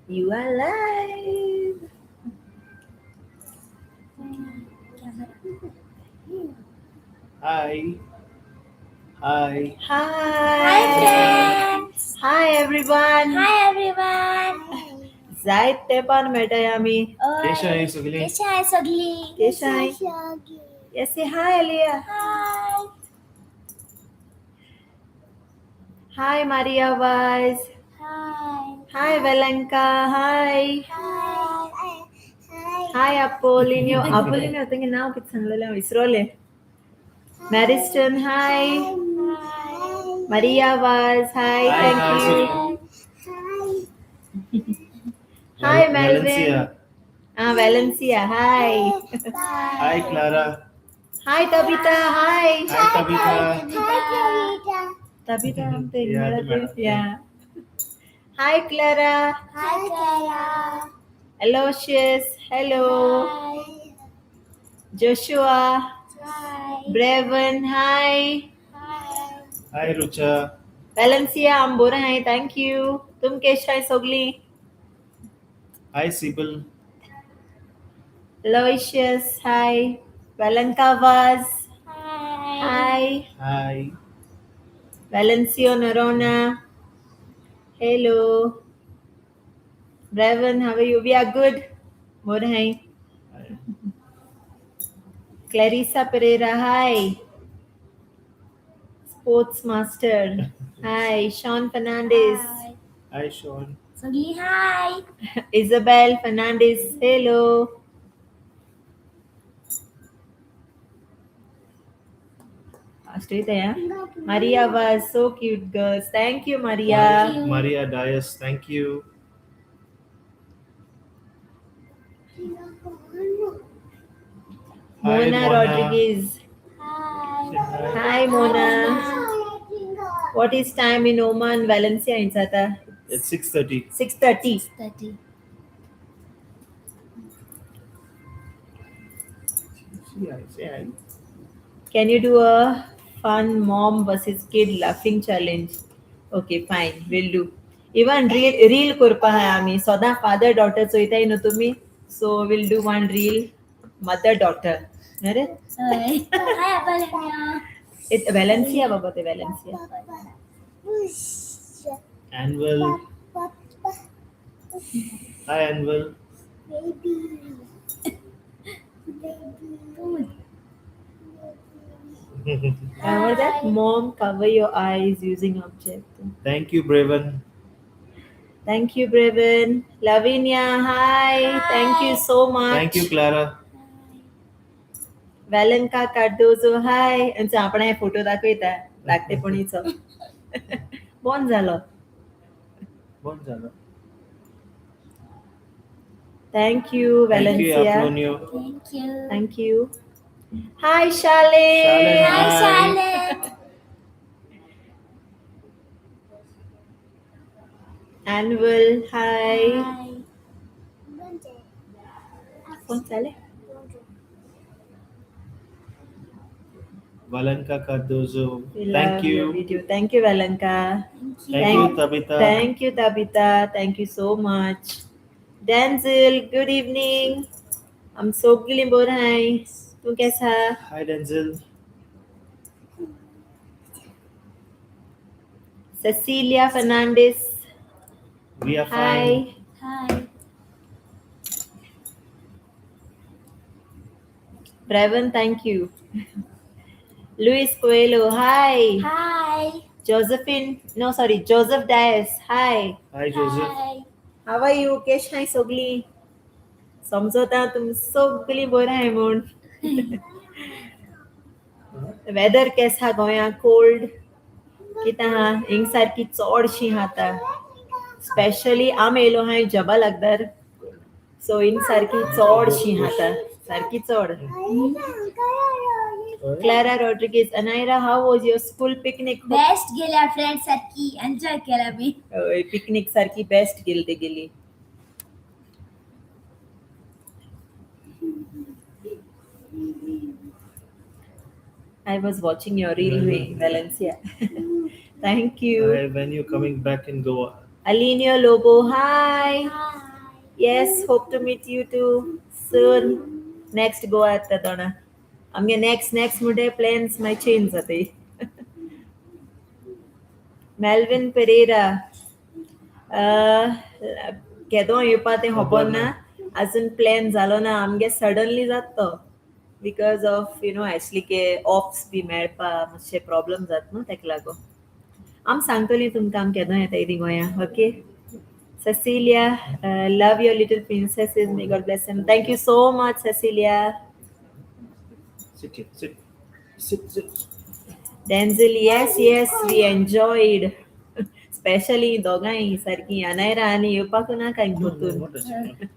You are live. Hi. Hi. Hi. Hi friends. Hi everyone. Hi everyone. जायत तेंपान मेळटाय आमी. केशा सगळी. केशा सगळी. केशा. Yes, say hi Aliyah. Hi. Hi Maria Vaz. Hi. Hi Valanka. Hi. Hi. Hi Apolinio. Apolinio तुंगे नाव कितें सांगलेलें विसरोलें. Mariston, hi. Hi. Maria Vaz, hi. Hi, Thank hi, you. Hi. Hi Melvin. Valencia. Ah, Valencia, hi. Hi Clara. Hi Tabitha, hi. Hi Tabitha. Tabitha, I'm saying, Yeah, madam. Yeah. Hi Clara. Hi Clara. Aloysius, hello. Hi. Joshua. Hi. Breven, hi. Hi. Hi Rucha. Valencia, I'm Bora Hai, thank you. तुम कैसे हैं सोगली? Hi Sibel. Aloysius, hi. Valanka Vaz, Hi. hi. Hi. Valencio Narona, hello. Breven, how are you? We are good. Bora Hai. Hi. Clarissa Pereira, hi. Sports Master, hi. Sean Fernandez, Hi. Hi Sean. Sogli hi. Isabel Fernandez, hello. Fast yeah? Maria was so cute, girls. Thank you, Maria. Thank you. Maria Dias, thank you. Hi, Mona Rodriguez. Hi. Hi. Hi, Mona. What is time in Oman, Valencia, in Sata? It's 6:30. 6:30. 6:30. Say hi. Can you do a fun mom versus kid laughing challenge? Okay, fine, we'll do. Even reel करपा आहाय आमी सदां father daughter चोयताय न्हू तुमी, so we'll do one reel mother daughter. अरे Hi. Hi Apollonia. It Valencia बाबा ते Valencia. Anvil. Hi Anvil. What that? Mom, cover your eyes using object. Thank you, Braven. Thank you, Braven. Lavinia, hi. Thank you so much. Thank you, Clara. Valenka Cardozo, hi. आनी आपण photo दाखयता धाकटेपणीचो. बंद जालो. बंद जालो. Thank you, Thank you, Valencia. Apolonio. Thank you. Thank you. Hi, Charlene. Charlene, Hi Hi. Charlotte. Anvil, hi. Hi. कोण चाले? Valenka Cardozo. We Thank love your you. video. Thank you, Valenka. Thank you. Thank you, Tabitha. Thank you, Tabitha. Thank you so much. Denzel, good evening. I'm so glad hi. तू कैसा? Hi, Denzel. Cecilia Fernandez. We are fine. Hi. Hi. Brevin, thank you. Luis Coelho, hi. Hi. Josephine, no, sorry, Joseph Dias, hi. Hi, Joseph. Hi. How are you? केश हाय सगली? समजता तुम सगली बरं आहे म्हूण. Weather केसा गोंया? कोल्ड कितें आहा? हिंग सारकी चडशी आहा आतां. स्पेशली आमी येयलो आहाय जबल अकदर, सो हिंग सारकी चडशी आहा आतां, सारकी चड. Clara Rodriguez, Anaira, how was your school picnic? Best गेल्या फ्रेंड सारखी एन्जॉय केला मी. पिकनिक सारकी बेस्ट गेली ते गेली. I was watching your reel in Valencia. Thank you. Hi, when you coming back in Goa? Alinio Lobo, hi. Hi. Yes, hope to meet you too soon. Next Goa येता तोणा आमगे next next म्हणटे plans मागीर change जाताय. मेल्विन पेरेरा, केदो येवपा तें खबर ना, अजून प्लॅन जालो ना आमगे, सडनली जाता तो because of you know एशलीके ऑफ्स बी मेळपा मातशे प्रॉब्लम जाता न्हू, तेका लागून आम सांगतली तुमकां आम केदो येताय ती गोंया. Okay. Cecilia, love your little princesses. May God bless them. Thank you so much, Cecilia. Sit here. Sit. Sit, sit. Denzel, yes, we enjoyed. Especially दोगांय सारकी अनायरा आनी येवपाक ना कांय No, no, पोतून. What does it?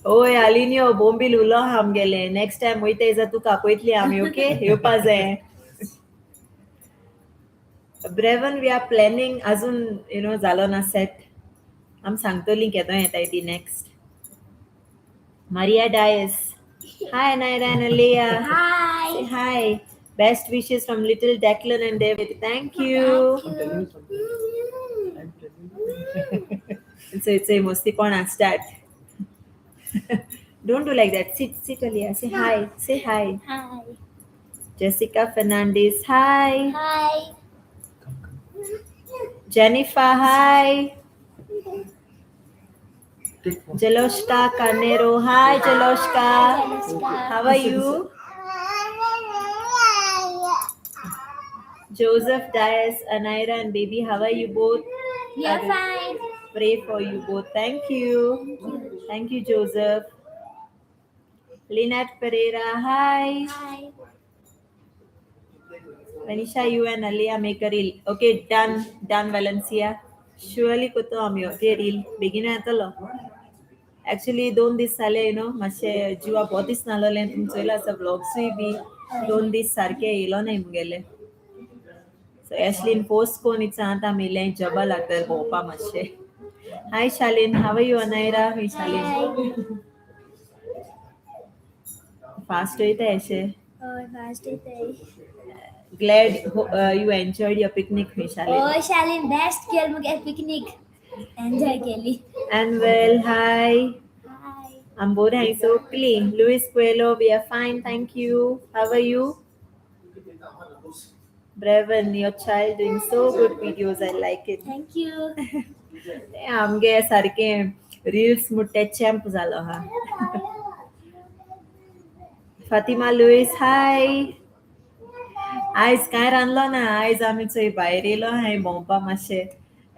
ओय आलिनियो, बोंबील उलो आमगेले. नेक्स्ट टायम वयता जाल्यार तुका आपयतली आमी, ओके? येवपा जाय. ब्रेवन, we are planning, अजून you know जालो ना सेट. आम सांगतली केदो येताय ती next. Maria Dias, hi Anaira and Aleya. Hi. Say hi. Best wishes from little Declan and David. Thank you. I'm telling you something. I'm telling you. So it's a mostipona start. Don't do like that. Sit, sit, Alia. Say hi. Say hi. Hi. Jessica Fernandez. Hi. Hi. Come, come. Jennifer. Hi. Take phone. Jaloshka Canero. Hi, Jaloshka. Jaloshka. How are you? Joseph Dias, Anaira, and baby. How are you both? We are fine. Pray for you both. Thank you. Thank you, Joseph. Lynette Pereira. Hi. Hi. Vanisha, you and Alia make a reel. Okay, done. Done, Valencia. Surely करतो आमी, okay, reel. बेगीन येतलो. Actually दोन दीस जाले you know मातशे जिवा बरो दिसनासलें. तुमी चोयला आसा व्लॉग्सूय बी, दोन दीस सारके येयलो नाय मुगेले. सो एशलीन फोर्स कोन इच्छा, आतां आमी इल्लें जॉबा लागता भोंवपा मातशें. Hi Shalin, how are you Anaira? Hi Shalin. Fast वयता अशें. हय, फास्ट येताय. Glad you enjoyed your picnic, Shalin. हय शालीन, बेस्ट केल मुगे पिकनीक, एन्जॉय केली. And well, hi. Hi. I'm Bora so clean. Luis Coelho, we are fine, thank you. How are you? Brevin, your child doing so good videos. I like it. Thank you. ते आमगे सारखे reels मुट्टे champ जालो हा. Fatima Luis, हाय. आयज कांय रांदलो ना. आयज आमी चोय भायर येयलो हांवें भोंवपा मातशें.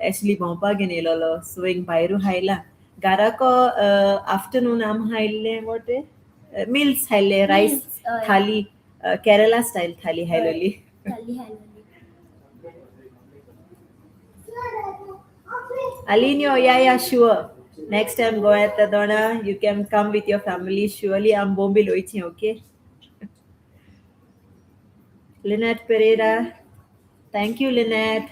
एशली भोंवपाक घेवन येयलोलो, सो एक भायरू खायला घराको. आफ्टरनून आम खायल्लें what mills खायल्ले, rice Meals, हय. थाली, Kerala style thali खायलोली. Thali खायलोली. Alinio, yeah, sure. Next time go at Tadona, you can come with your family. Surely I'm Bombi Loichi, okay? Lynette Pereira. Thank you, Lynette.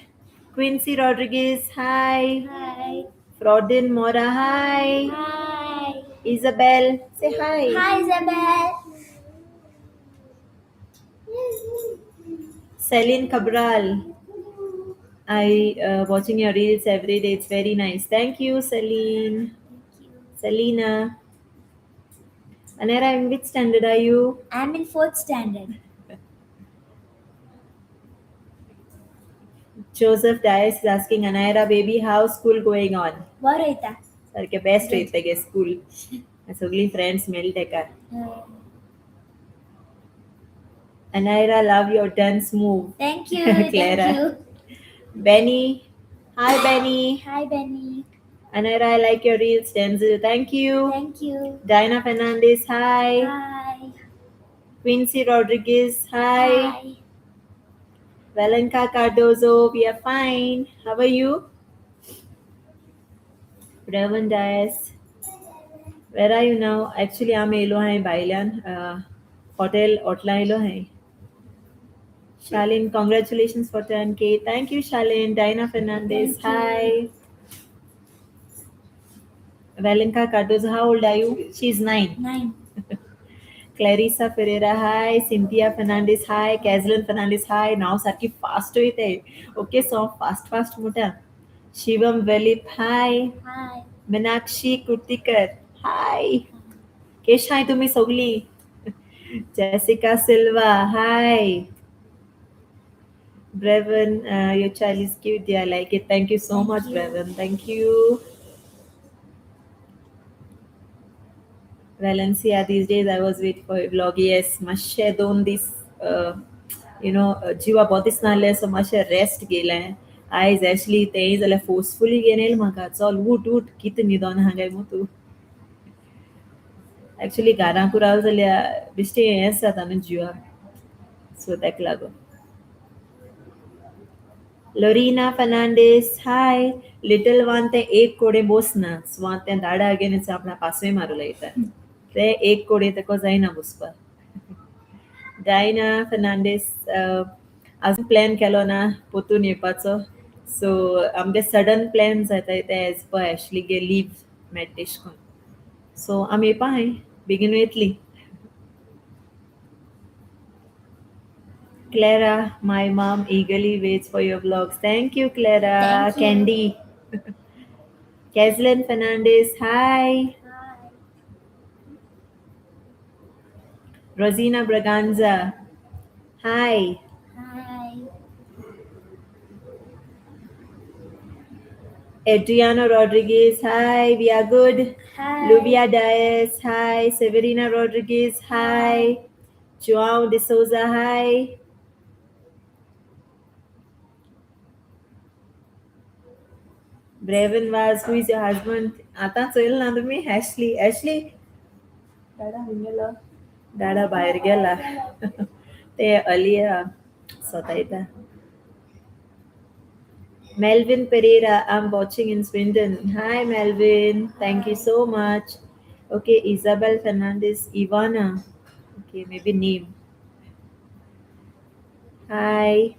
Quincy Rodriguez, hi. Hi. Frodin Mora, hi. Hi. Isabel, say hi. Hi Isabel. Celine Cabral. I watching your reels every day. It's very nice. Thank you, Celine. Selena. Anera, in which standard are you? I'm in fourth standard. Joseph Dias is asking, Anaira baby, how school going on? बरो वयता. सारकें best वयता गे school. सगळीं friends मेळ तेका. हय. Anaira, love your dance move. Thank you. Thank Clara. You. Benny. Hi, Benny. Hi Benny. Anaira, I like your reels. Denzel, thank you. Thank you. Diana Fernandez, hi. Hi. Quincy Rodriguez, hi. Hi. Valenka Cardozo, we are fine. How are you? Reverend Dias, where are you now? Actually, I'm येयलो हांवें भायल्यान hotel हॉटला येयलो हांवें. Shalin, congratulations for 10K. Thank you, Shalin. Diana Fernandez, Thank you. Hi. Valenka Cardozo, how old are you? She's 9. 9. Clarissa Ferreira, hi. Cynthia Fernandez, hi. Kazlan Fernandez, hi. नाव सारखी fast वयताय. Okay, so fast fast मोठ्या. Shivam Velip, hi. Hi. Meenakshi Kurtikar, hi. केश हाय तुम्ही सगळी. Jessica Silva, hi. Brevin, your child is cute. Yeah, I like it. Thank you so Thank much, you. Brevin. Thank you. Valencia, these days I was wait for a vlog. Yes, मातशें दोन दीस जिवा बरो दिसनासलें, so मातशें rest घेयलें. आयज actually तेंय जाल्यार forcefully घेवन येयलें म्हाका, चल उठ उठ, कितें न्हिदोन आहा काय मु तूं. एक्चुअली घरांकू रावलें जाल्यार बेश्टें हेंच जाता न्हू जिवाक, सो ताका लागून. Lorena Fernandes, hi. Little one तें एक कोडे बसना, सो आतां तें दाडा घेवन आपणा पासय मारूं लायता. तें एक कोडे ताका जायना बसपाक. डायना फर्नांडीस, अजून प्लॅन केलो ना पोतून येवपाचो. सो आमगे सडन प्लॅन जाता ते एज पर एशली गे लीव मेळटा तेश कोन. सो आमी येवपा आहाय, बेगीन येतली. Clara, my mom eagerly waits for your vlogs. Thank you, Clara. Thank you. Candy. Kaslin Fernandez, hi. Hi. Rosina Braganza, hi. Hi. Adriano Rodriguez, hi. We are good. Hi. Luvia Diaz, hi. Severina Rodriguez, hi. Joao De Souza, hi. Brevin Vaz, who is your husband? आता चोयल ना तुम्ही. Ashley, Ashley दादा खंय गेलो? दादा भायर गेला. ते अलिया स्वता. Melvin Pereira, I'm watching in Swindon. Hi Melvin, thank you so much. Okay, Isabel Fernandez, Ivana. Okay, maybe name. Hi,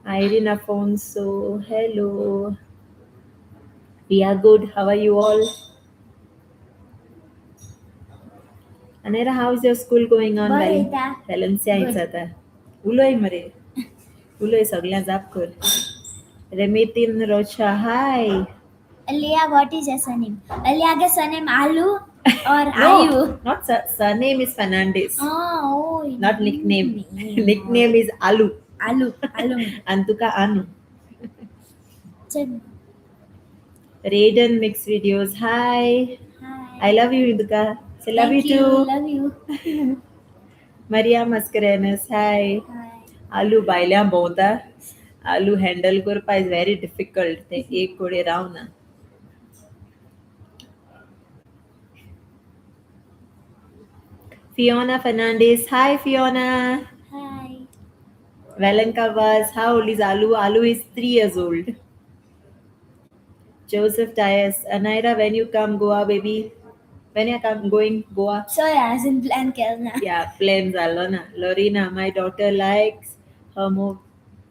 Irene Afonso. Hello. We are good. How are you all? Anera, how is your school going on? बरें वयता. Valencia Good. जाता. उलय मरे, उलय, सगळ्यां जाप कर. Remitin Rocha, hi. Alia, what is your surname? Alia K surname aloo Aur No, आयु. not surname is Fernandez. Oh, Not nickname. Name. Nickname is Alu. Aloo, aloo. Antuka Anu. चल. Raiden Mix Videos, hi. Hi. I love you, Induka. Say love Thank you too. Love you. Maria Mascarenas, hi. Hi. Aloo भायल्यान भोंवता. Aloo handle करपा is very difficult. ते एक कडेन रावना. Fiona Fernandez, hi Fiona. Hi. Valenka Vaz, how old is Alu? Alu is 3 years old. Joseph Dias, Anaira, when you come Goa, baby? When you come going Goa? So अजून plan केलं ना. Yeah, plans झालो ना. Lorena, my daughter likes her more.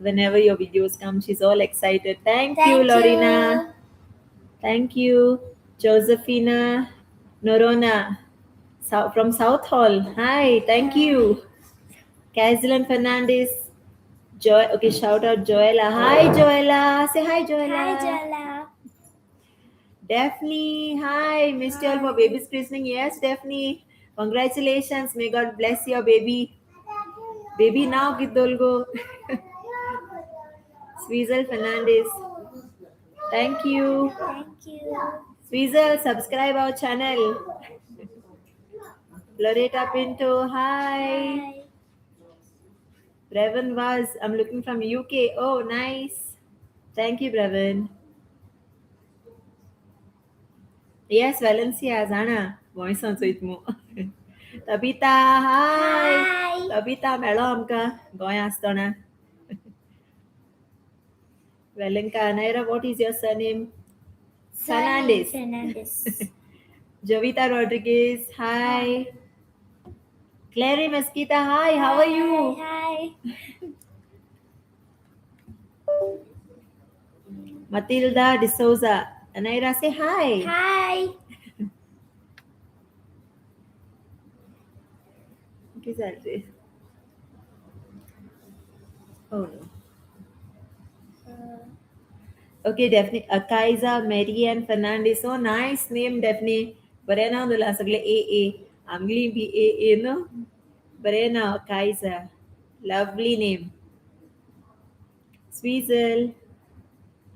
Whenever your videos come, she's all excited. Thank you, Thank Lorena. you. Thank you, Josephina Norona from South Hall. Hi, thank you. Kazlan Fernandez. Joy. Okay, shout out Joella. Hi, Joella. Say hi, Joella. Hi, Joella. Daphne, hi. Missed you all for baby's christening. Yes, Daphne. Congratulations. May God bless your baby. Baby now, Gidolgo. Sweezel Fernandez. Thank you. Thank you. Sweezel, subscribe our channel. Loretta Pinto, hi. Hi. Brevin Vaz, I'm looking from UK. Oh, nice. Thank you, Brevin. Yes, Valencia, जाणा voice चोयत मु. Tabita, hi. Hi. Tabita मेळो आमकां गोंया आसतना. Valenka, Anaira, what is your surname? Surname Fernandez. Fernandez. Jovita Rodriguez, hi. Clary Mesquita, hi, how are you? Hi. Matilda D'Souza, Anaira, say hi. Hi. Okay, जालें. Oh no. Okay, Daphne. Akaiza Marian Fernandez. So nice name, Daphne. बरें नांव दवरलां सगळे ए ए आमगेली बी ए ए न्हू बरें नांव Kaiza. Lovely name. Swizel.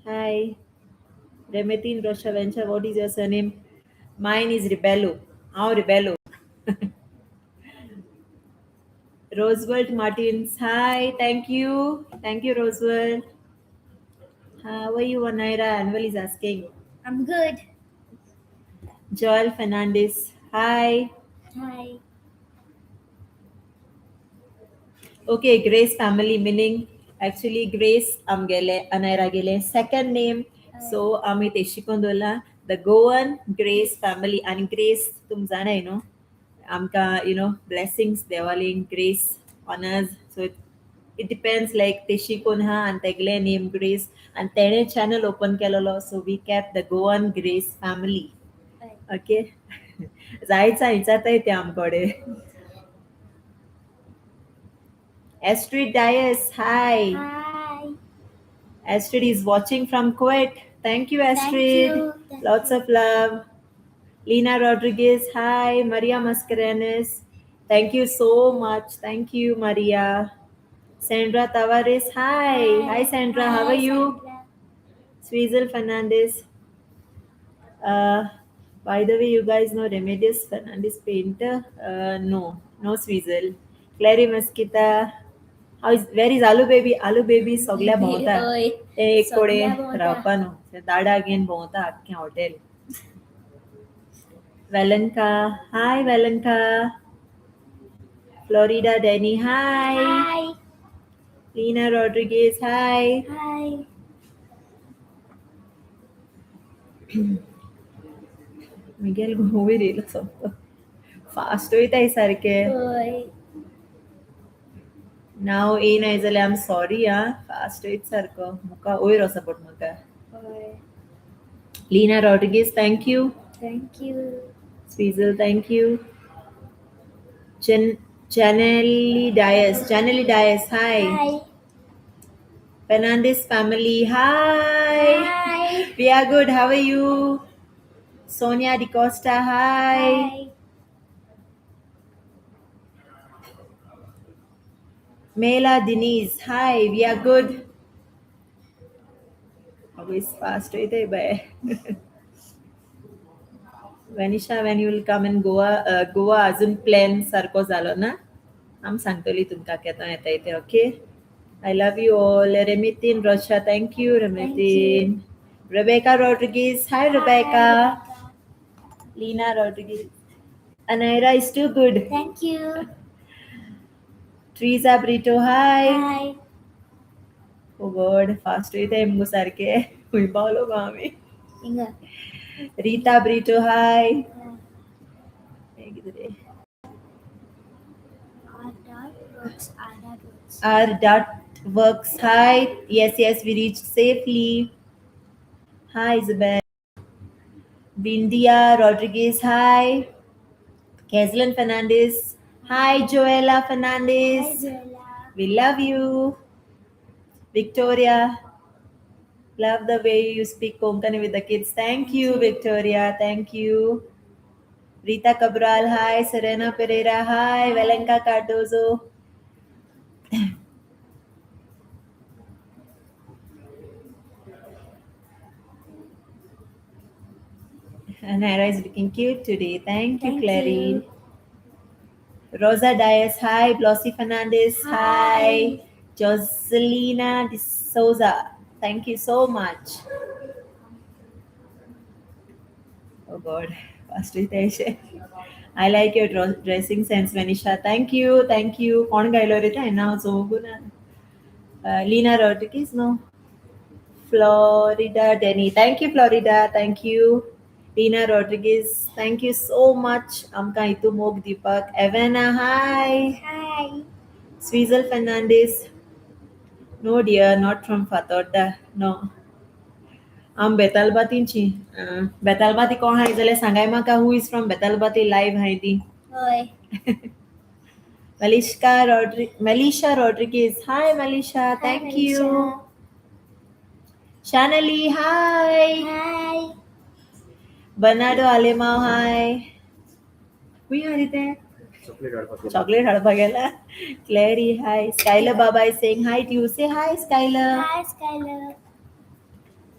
Hi. Remetin Rosha Vencha, what is your surname? Mine is Rebello. हांव Rebello. Roosevelt Martins. Hi, thank you. Thank you, Roosevelt. How are you, Anaira? Anwal is asking. I'm good. Joel Fernandez. Hi. Hi. Okay, Grace family meaning actually Grace आमगेले अनायरा गेले second name. So आमी ते शिकून दवरला the Goan Grace family आनी grace तुम जाणाय न्हू आमकां you know blessings Devali grace honours so it depends like ते शिकून हा आनी तेगले नेम ग्रेस आनी तेणें चॅनल ओपन केलेलो so we kept the Goan Grace family. Okay, जायचा विचारताय ते आमकडे. Astrid Dias, hi. Hi. Astrid is watching from Kuwait. Thank you, Thank Astrid. you. Thank Lots you. of love. Lena Rodriguez, hi. Maria Mascarenes, thank you so much. Thank you, Maria. Sandra Tavares, hi. Hi, Hi. Sandra. How Hi, are you? Sandra. Swizel Fernandez. By the way, you guys know Remedios Fernandez painter? No, no Swizel. Clary Mesquita. How is where is Alu baby? Alu baby सगल्या भोंवता. हय. ते एक कोडे सगल्या भोंवता. रावपा न्हू ते दाडा घेवन भोंवता आख्खें hotel. Valenka, hi Valenka. Florida Danny, hi. Hi. Lina Rodriguez, hi. Hi. Miguel वयर येयलो सोमतो फास्ट वयताय सारकें. हय. नांव येयनाय जाल्यार आम सॉरी आं फास्ट वयता सारको मुका वयर वचो पडटा म्हाका. हय. Lina Rodriguez, thank you. Thank you. Swizel, thank you. Janely Dias, Janely Dias, hi. Hi. Fernandez family, hi. Hi. We are good. How are you? Sonia DiCosta, hi. Hi. Mela Denise, hi. We are good. Always fast, right there, bye. Vanisha, when you will come in Goa, Goa अजून plan सारको जालो ना आम सांगतली तुमकां केदो येता ते. Okay, I love you all. Remitin Rosha, thank you, Remitin. Rebecca Rodriguez, hi Hi, Rebecca. Rebecca. Lina Rodriguez. Anaira is too good. Thank you. Teresa Brito, hi. Hi. Oh God, fast वयताय मुगो सारके खंय पावलो गो आमी. हिंगा. Rita Brito, hi. Hi. कितें रे? R dot works. R dot works. R dot works, hi. Yes, yes, we reached safely. Hi, Isabel. Bindia Rodriguez, hi. Keslin Fernandez, hi. Joella Hi, Fernandez, Joella. we love you. Victoria, love the way you speak Konkani with the kids. Thank Thank you, you. Victoria. Thank you. Rita Cabral, hi. Serena Pereira, hi. Hi. Valenka Cardozo. Naira is looking cute today. Thank you, Thank Clary. you. Rosa Dias, hi. Blossy Fernandez, hi. Hi. Joselina De Souza, thank you so much. Oh God, fast वयता. I like your dressing sense, Vanisha. Thank you, thank you. कोण गायलो रे तें नांव चोवंक ना. Lina Rodriguez, no. Florida Denny. Thank you, Florida. Thank you. Lina Rodriguez, thank you so much. आमकां हितू मोग दिवपाक. Evana, hi. Hi. Swizel Fernandez. No dear, not from Fatorda. No. आम बेतालबातींची. बेतालबाती कोण आहाय जाल्यार सांगाय म्हाका who is from Betalbatim live आहाय ती. हय. Melisha Rodriguez. Hi Melisha, Hi, thank you. Melisha. Shanali, hi. Hi. Bernardo Alemao, hi. खंय आहा रे तें? चॉकलेट हाडपाक गेला. चॉकलेट हाडपाक गेला. Clary, hi. Skylar Baba is saying hi to you. Say hi, Skylar. Hi, Skylar.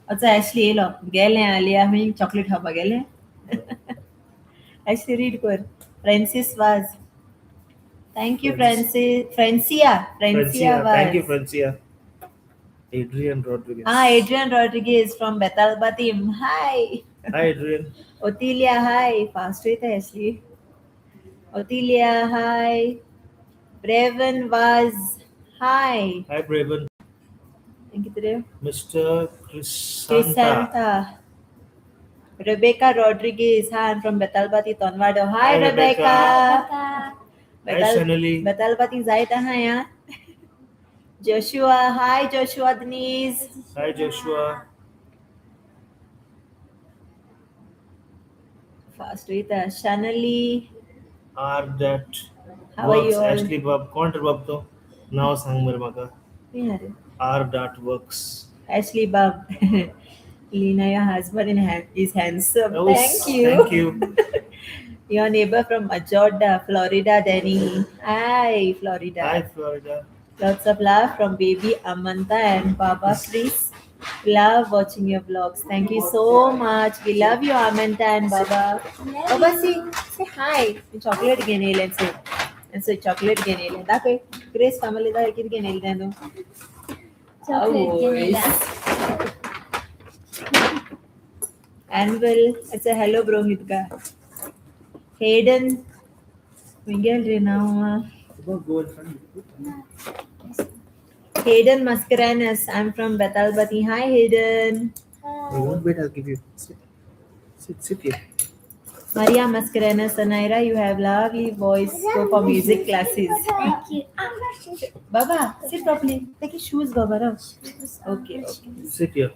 अच्छा, ॲशली येयलो. गेलें आलिया आमी चॉकलेट खावपाक गेलें. ॲशली रीड कर. Francis Vaz. Thank you, Francis. Francia. Francia Francia. Thank you, Vaz. Francia. Adrian Rodriguez. Hi, Adrian Rodriguez from Betalbatim. Hi. Hi, Adrian. Otilia, hi. Fast वयता Ashley. Otilia, hi. Breven Vaz, hi. Hi, Braven. कितें रे? Mr. Crisanta. Crisanta. Rebecca Rodriguez. Hi, I'm from Betalbati, Tonwado. Hi, Hi, Rebecca. Rebecca. Bye. Hi, Betal Shanali. Betalbati जायत आहा या. Joshua, hi Joshua Denise. Hi, Joshua. Fast वयता. Shanali, R that how are works. you all? Ashley Bob. कोण रे बाब तो? नाव सांग मरे म्हाका. खंय आहा रे? R dot works. Ashley Bob. Lina, your husband is handsome. Oh, Thank you. Thank you. Your neighbor from Majorda, Florida, Danny. Hi, Florida. Hi, Florida. Lots of love from baby Amanta and Baba Chris. Love watching your vlogs. Thank you so much. We love you, Amanta and Baba. Baba, say hi. Chocolate घेवन येयलें say. And say chocolate घेवन येयलें. दाखय. Grace family दाखय कितें घेवन येयलें तूं. Chocolate घेवन येयला. Anvil, it's a hello bro Hitka. Hayden, Miguel रे नाव. Go in front. Hayden Mascarenas, I'm from Betalbati. Hi Hayden. You won't wait, I'll give you. Sit. Sit, sit here. Maria Mascarenas, Anaira, you have lovely voice. Go for music classes. Thank you. Baba, sit properly. Take your shoes, Baba. Rao. Okay, okay. Sit here.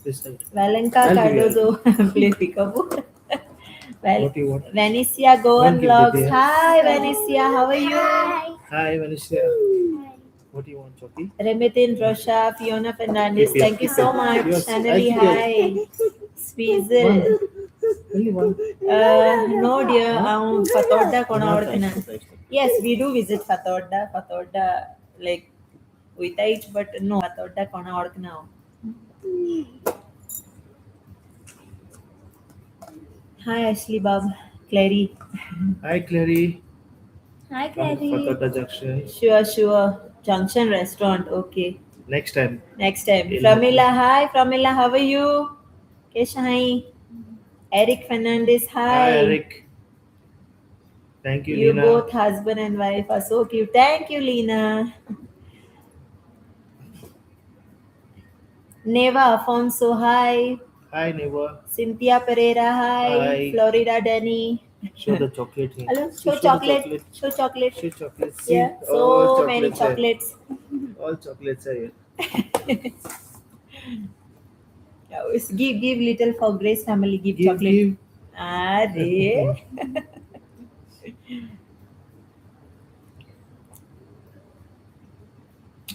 This side. Valenka I'll give you. Cardozo, play peekaboo. Well, What do you want? Venicia Goan Don't give Vlogs. the Hi, Venicia. How are you? Hi. Hi, Vanessa. What do you want, Choki? Remitin Rosha, Fiona Fernandez. Keep it, Thank you keep so it. much. Yours. Annalie, I'll hi. Sweezel. Only one. No, dear. Fatorda कोण आवडतना. Yes, we do visit Fatorda. Fatorda, like, वयताच, but no, Fatorda कोण आवडतना हांव. Hi, Ashley Bob. Clary. Hi, Clary. Hi, From Clary. Fatorda Junction. Sure, sure. Junction Restaurant. Okay. Next time. Next time. In- Pramila, hi. Pramila, how are you? Kesha, hi. Eric Fernandez, hi. Hi, Eric. Thank you, You Lina. both, husband and wife, are so cute. Thank you, Lina. Neva Afonso, hi. Hi, Neva. Cynthia Pereira, hi. Hi. Florida Danny. Show the chocolate here. Hello, See, show the chocolate. Show chocolate. Show chocolate. See, Yeah, all so many chocolates chocolates. Are, all chocolates are here. Yeah, give little for Grace family. Give, Give, chocolate. give. Arey.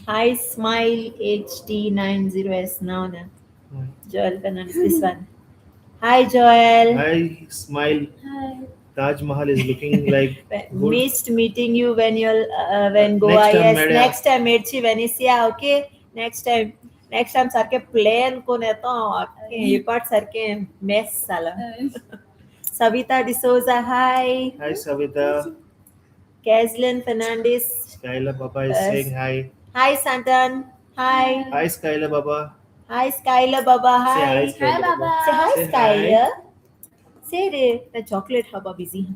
Hi, Smile HT90S. Now, na. Joel Fernandez, this one. Hi, Joel. Hi, smile. Hi. Taj Mahal is looking like good. Missed meeting you when you're when Goa. Next time, Yes, Maria. next time, Mirchi, Venicia. Okay, next time. Next time, सारखे plan कोण येतो हे पाट सारखे mess जाला. Savita D'Souza, hi. Hi, Savita. Kazlin Fernandez. Skyla Baba is Yes. saying hi. Hi, Santan. Hi. Hi, Skyla Baba. Hi, Skylar Baba. Say hi, Hi. Skyla Hi, Baba. Baba. Say hi, Say hi. Skylar. Say re, the chocolate haba busy.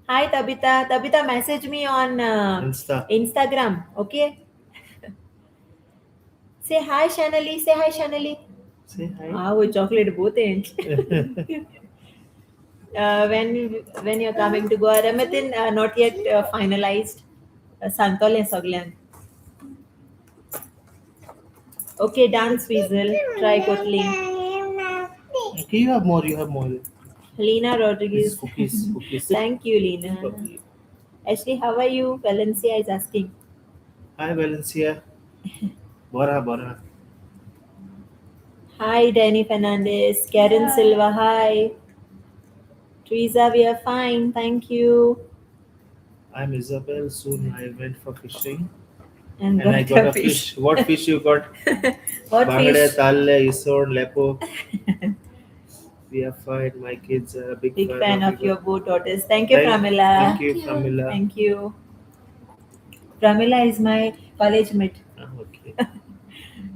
Hi, Tabitha. Tabitha, message me on Insta. Instagram, okay? Say hi, Shanali. Say hi, Shanali. Say hi. Ah, वो chocolate बहुत है. When you're coming to Goa, Ramatin, not yet finalized. सांगतोलें सगल्यांक. Okay, dance Weasel. Try Kotli. Okay, you have more. You have more. Lena This is Rodriguez. cookies. Cookies. Thank you, Lena. Properly. Ashley, how are you? Valencia is asking. Hi Valencia. Bora bora. Hi Danny Fernandez, Karen Hi. Silva, hi. Teresa, we are fine, thank you. I'm Isabel. Soon I went for fishing And and I got got a a fish. fish. What fish you got? What Bangde, fish? talle, isod, lepo. We are fine. My kids are a big Big fan fan of of you. your both daughters. Thank you, Thank, Pramila. thank you, Thank you. Pramila. Thank you. Pramila is my college mate. Ah, okay.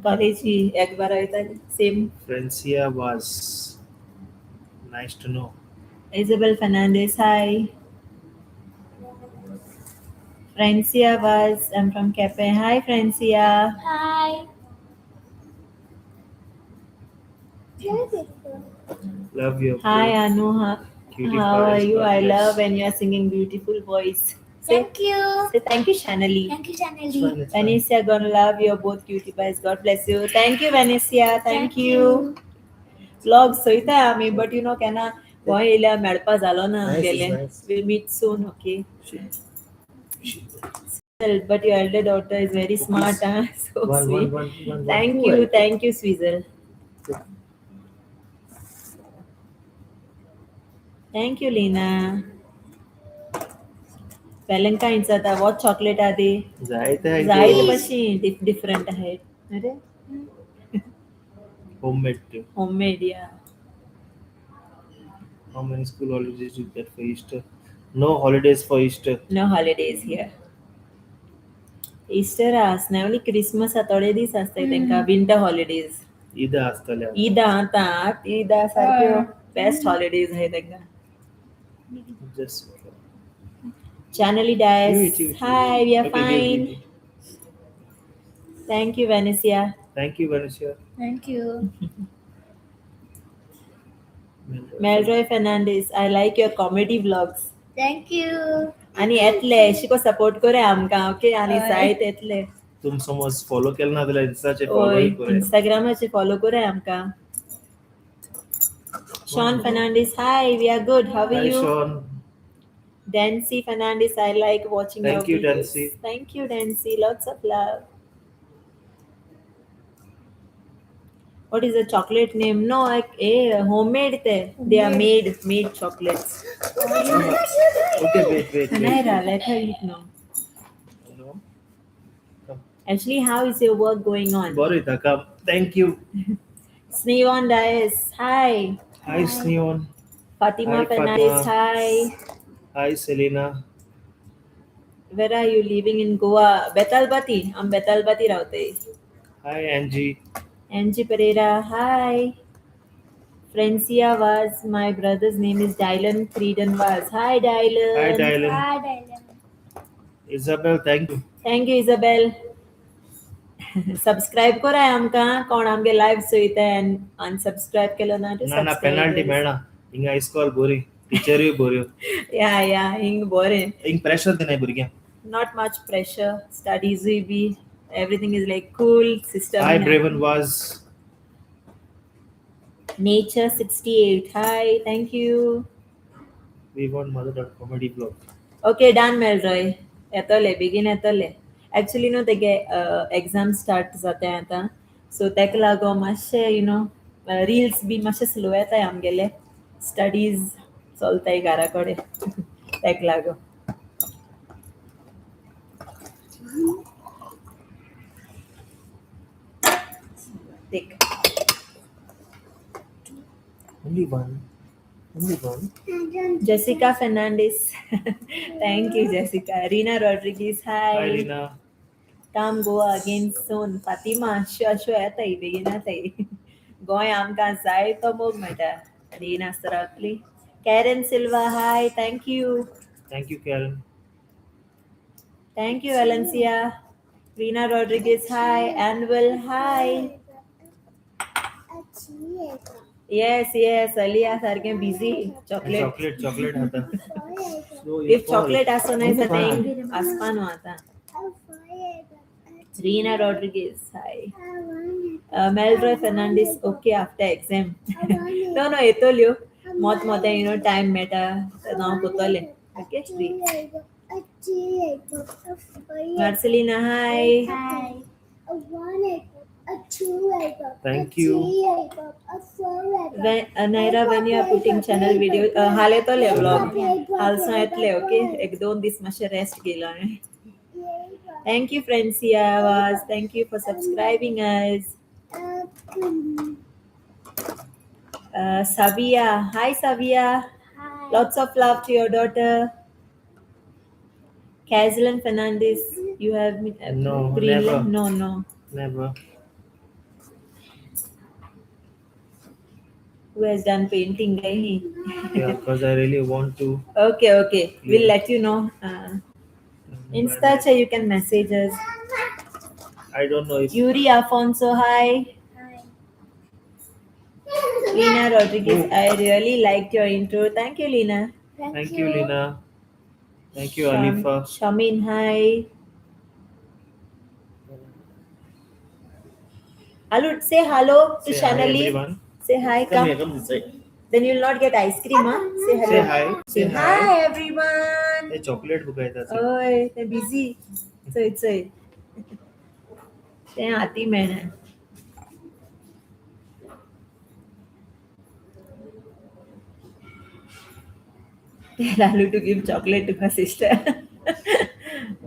College ही एकबार वयताली same. Francia was nice to know. Isabel Fernandez, hi. Francia was, I'm from Cape. Hi, Francia. Hi. Very beautiful. Love your Hi, both Anu. Cutie How are pies. you? God I love bless. when you are singing beautiful voice. Say, Thank you. say thank you, Shanali. Thank you, It's fine. Shanali. It's fine. Vanessa, gonna love your both cutie pies. God bless you. Thank you, Vanessa. Thank Thank you. you. Vlog चोयता आमी but you know केन्ना गोंय येयल्या मेळपा जालो ना Nice, it's आमगेले. nice. We'll meet soon, okay? But your elder daughter is very smart, huh? So One, one, sweet. one, one, one, Thank two, you, I think. thank you, Swizzle. Thank you, Lena. Valentine's आता what chocolate are they? जायते आहे जायते ते कशी different आहेत. अरे homemade too. Homemade, yeah. How many school holidays you get for Easter? No holidays for Easter. No holidays here. Easter आसना only Christmas थोडे दीस आसताय तेंका विंटर हॉलिडेज. ईद आसतले. ईदा आतां ईदा सारक्यो बेस्ट हॉलिडेज आहे तेंका. Just Chaneli Dias, Give it, give it, hi, we are Okay, give, fine. give, give. Thank you, Vanessa. Thank you, Vanessa. Thank you. Melroy Fernandez, I like your comedy vlogs. Thank you. आणि येतले शिको support करे आमकां okay आणि हय. जायत येतले. तुम समज फॉलो केलं ना जाल्यार इन्स्टाचे फॉलो ओय करे. इंस्टाग्रामाचे फॉलो करे आमकां. Sean Fernandez, hi, we are good. How are Hi, you? Sean. Dancy Fernandez, I like watching your Thank you, videos. Dancy. Thank you, Dancy. Lots of love. What is the chocolate name? No, like homemade te. They are made chocolates. Okay, wait, wait, wait. Naira, let her eat now. No. Come. Actually, how is your work going on? Borita, come. Thank you. Sneon Dias, hi. Hi, Sneon. Fatima Hi, Fernandez, Fatima. hi. Hi, Selena. Where are you living in Goa? Betalbati. I'm Betalbati Raute. Hi, Angie. Angie Pereira, hi. Francia Vaz, my brother's name is Dylan Creedon Vaz. Hi, Dylan. Hi, Dylan. Hi, Dylan. Isabel, thank you. Thank you, Isabel. Subscribe करा आमकां कोण आमगे live चोयता आनी अनसबस्क्रायब केलो ना two ना ना पेनल्टी मेळना हिंगा इस्कॉल बोरी टिचरूय बऱ्यो या या हिंग बरें. हिंग प्रेशर दिनाय भुरग्यांक. Not much pressure, स्टडीजूय B everything is like cool system. Hi, Braven Vaz. Nature 68, hi, thank you. We want mother dot comedy blog. Okay, done, Melroy. येतले बेगीन येतले. एक्चुअली न्हू तेगे एग्जाम स्टार्ट जाता आतां सो तेका लागून मातशें you know reels बी मातशे स्लो येताय आमगेले. स्टडीज चलताय घरा कडेन तेका लागून. Take. Only one. Only one. Jessica Fernandez. Thank you, Jessica. Rina Rodriguez, hi. Hi, Rina. Come Goa again soon. Fatima, sure, sure, येताय बेगीन येताय. गोंय आमकां जाय तो मोग मेळटा आनी येयनासतना रावतली. Karen Silva, hi, thank you. Thank you, Karen. Thank you, Valencia. Rina Rodriguez, hi. Anvil, hi. Yes, yes, Aliya सारकें busy. Chocolate. Chocolate, chocolate आता. Slow, If chocolate आसो नाय जाता आसपा न्हू आतां. Rina Rodriguez, hi. Melroy Fernandez, okay after exam. No, no, येतोल्यो. मोत मोते you know time मेळटा तेन्ना हांव कोत्तोलें. Okay, A 3, a 4, Marcelina, hi. Hi. a 1, a 2, Thank a you. 3, a 4, When, Naira, when you are putting channel video, हाल येतले vlog. हालसो येतले, okay? एक दोन दीस मातशें रेस्ट घेयलो हांवें. Thank you, Francia Vaz. Thank you for subscribing us. Savia. Hi, Savia. Hi. Lots of love to your daughter. Kazlan Fernandez, you have been No, Greenland? never. No, no. Never. Who has done painting? Gaini? Yeah, because I really want to. Okay, okay. We'll Yeah. let you know. Insta, cha, you can message us. I don't know if Yuri Afonso, hi. Hi. Lina Rodriguez, I really liked your intro. Thank you, Lina. Thank you, Lina. Thank you, Alifa. Shamin, hi. Alu, say hello to Say hi, Shanali. everyone. Say hi, Come come. here, come this side. Then you'll not get ice cream, huh? Say hello. Say hi. Say Say hi, hi. everyone. Hey, chocolate बुकायता ओय, ते busy. चोय चोय. ते हाती मेळना. Tell Alu to give chocolate to her sister.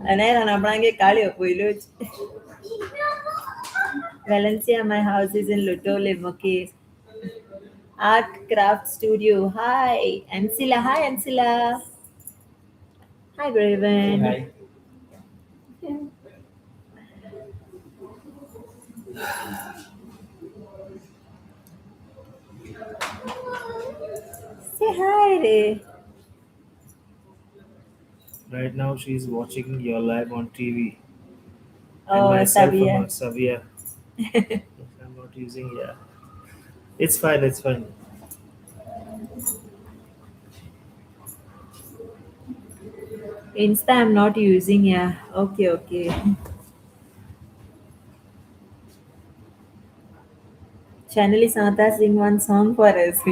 अनायरान आपणागे काळ्यो पयल्योच. Valencia, my house is in Loutolim. Okay. Art Craft Studio. Hi, Ancilla. Hi, Ancilla. Hi, Braven. Hi. Say hi, Ray. Right now, she is watching your live on TV. And Oh, myself, Sabia. Savia. I'm not using, yeah. It's fine, it's fine. Insta, I'm not using. Yeah. Okay, okay. Channelie Santa sing one song for us.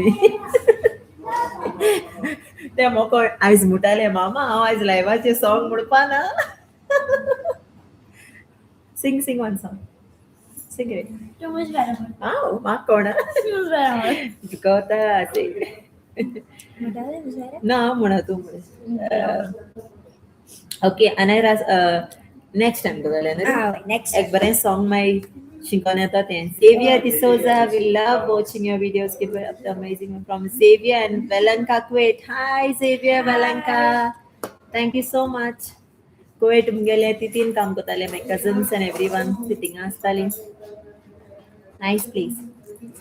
ते मोको आयज म्हणटाले मामा हांव आयज लायवाचेर song म्हणपा ना. Sing, sing one song. Sing it. Too much बरोबर. हांव म्हाका कोणा Too बरोबर. तुका सिंग. म्हणटाले दुसरे? ना म्हणा तूं म्हण. ओके, अनायरा, नेक्स्ट टायम करतले न्हू. Ah, next. एक बरें सॉंग मागीर शिकोन येता तें. Xavier D'Souza, we love watching your videos. Keep up the amazing one from Xavier and Valanka Kuwait. Hi Xavier, Valanka, thank you so much. Kuwait मुगेले तितीन काम करताले, my cousins and everyone थिंगा आसताली. Nice place.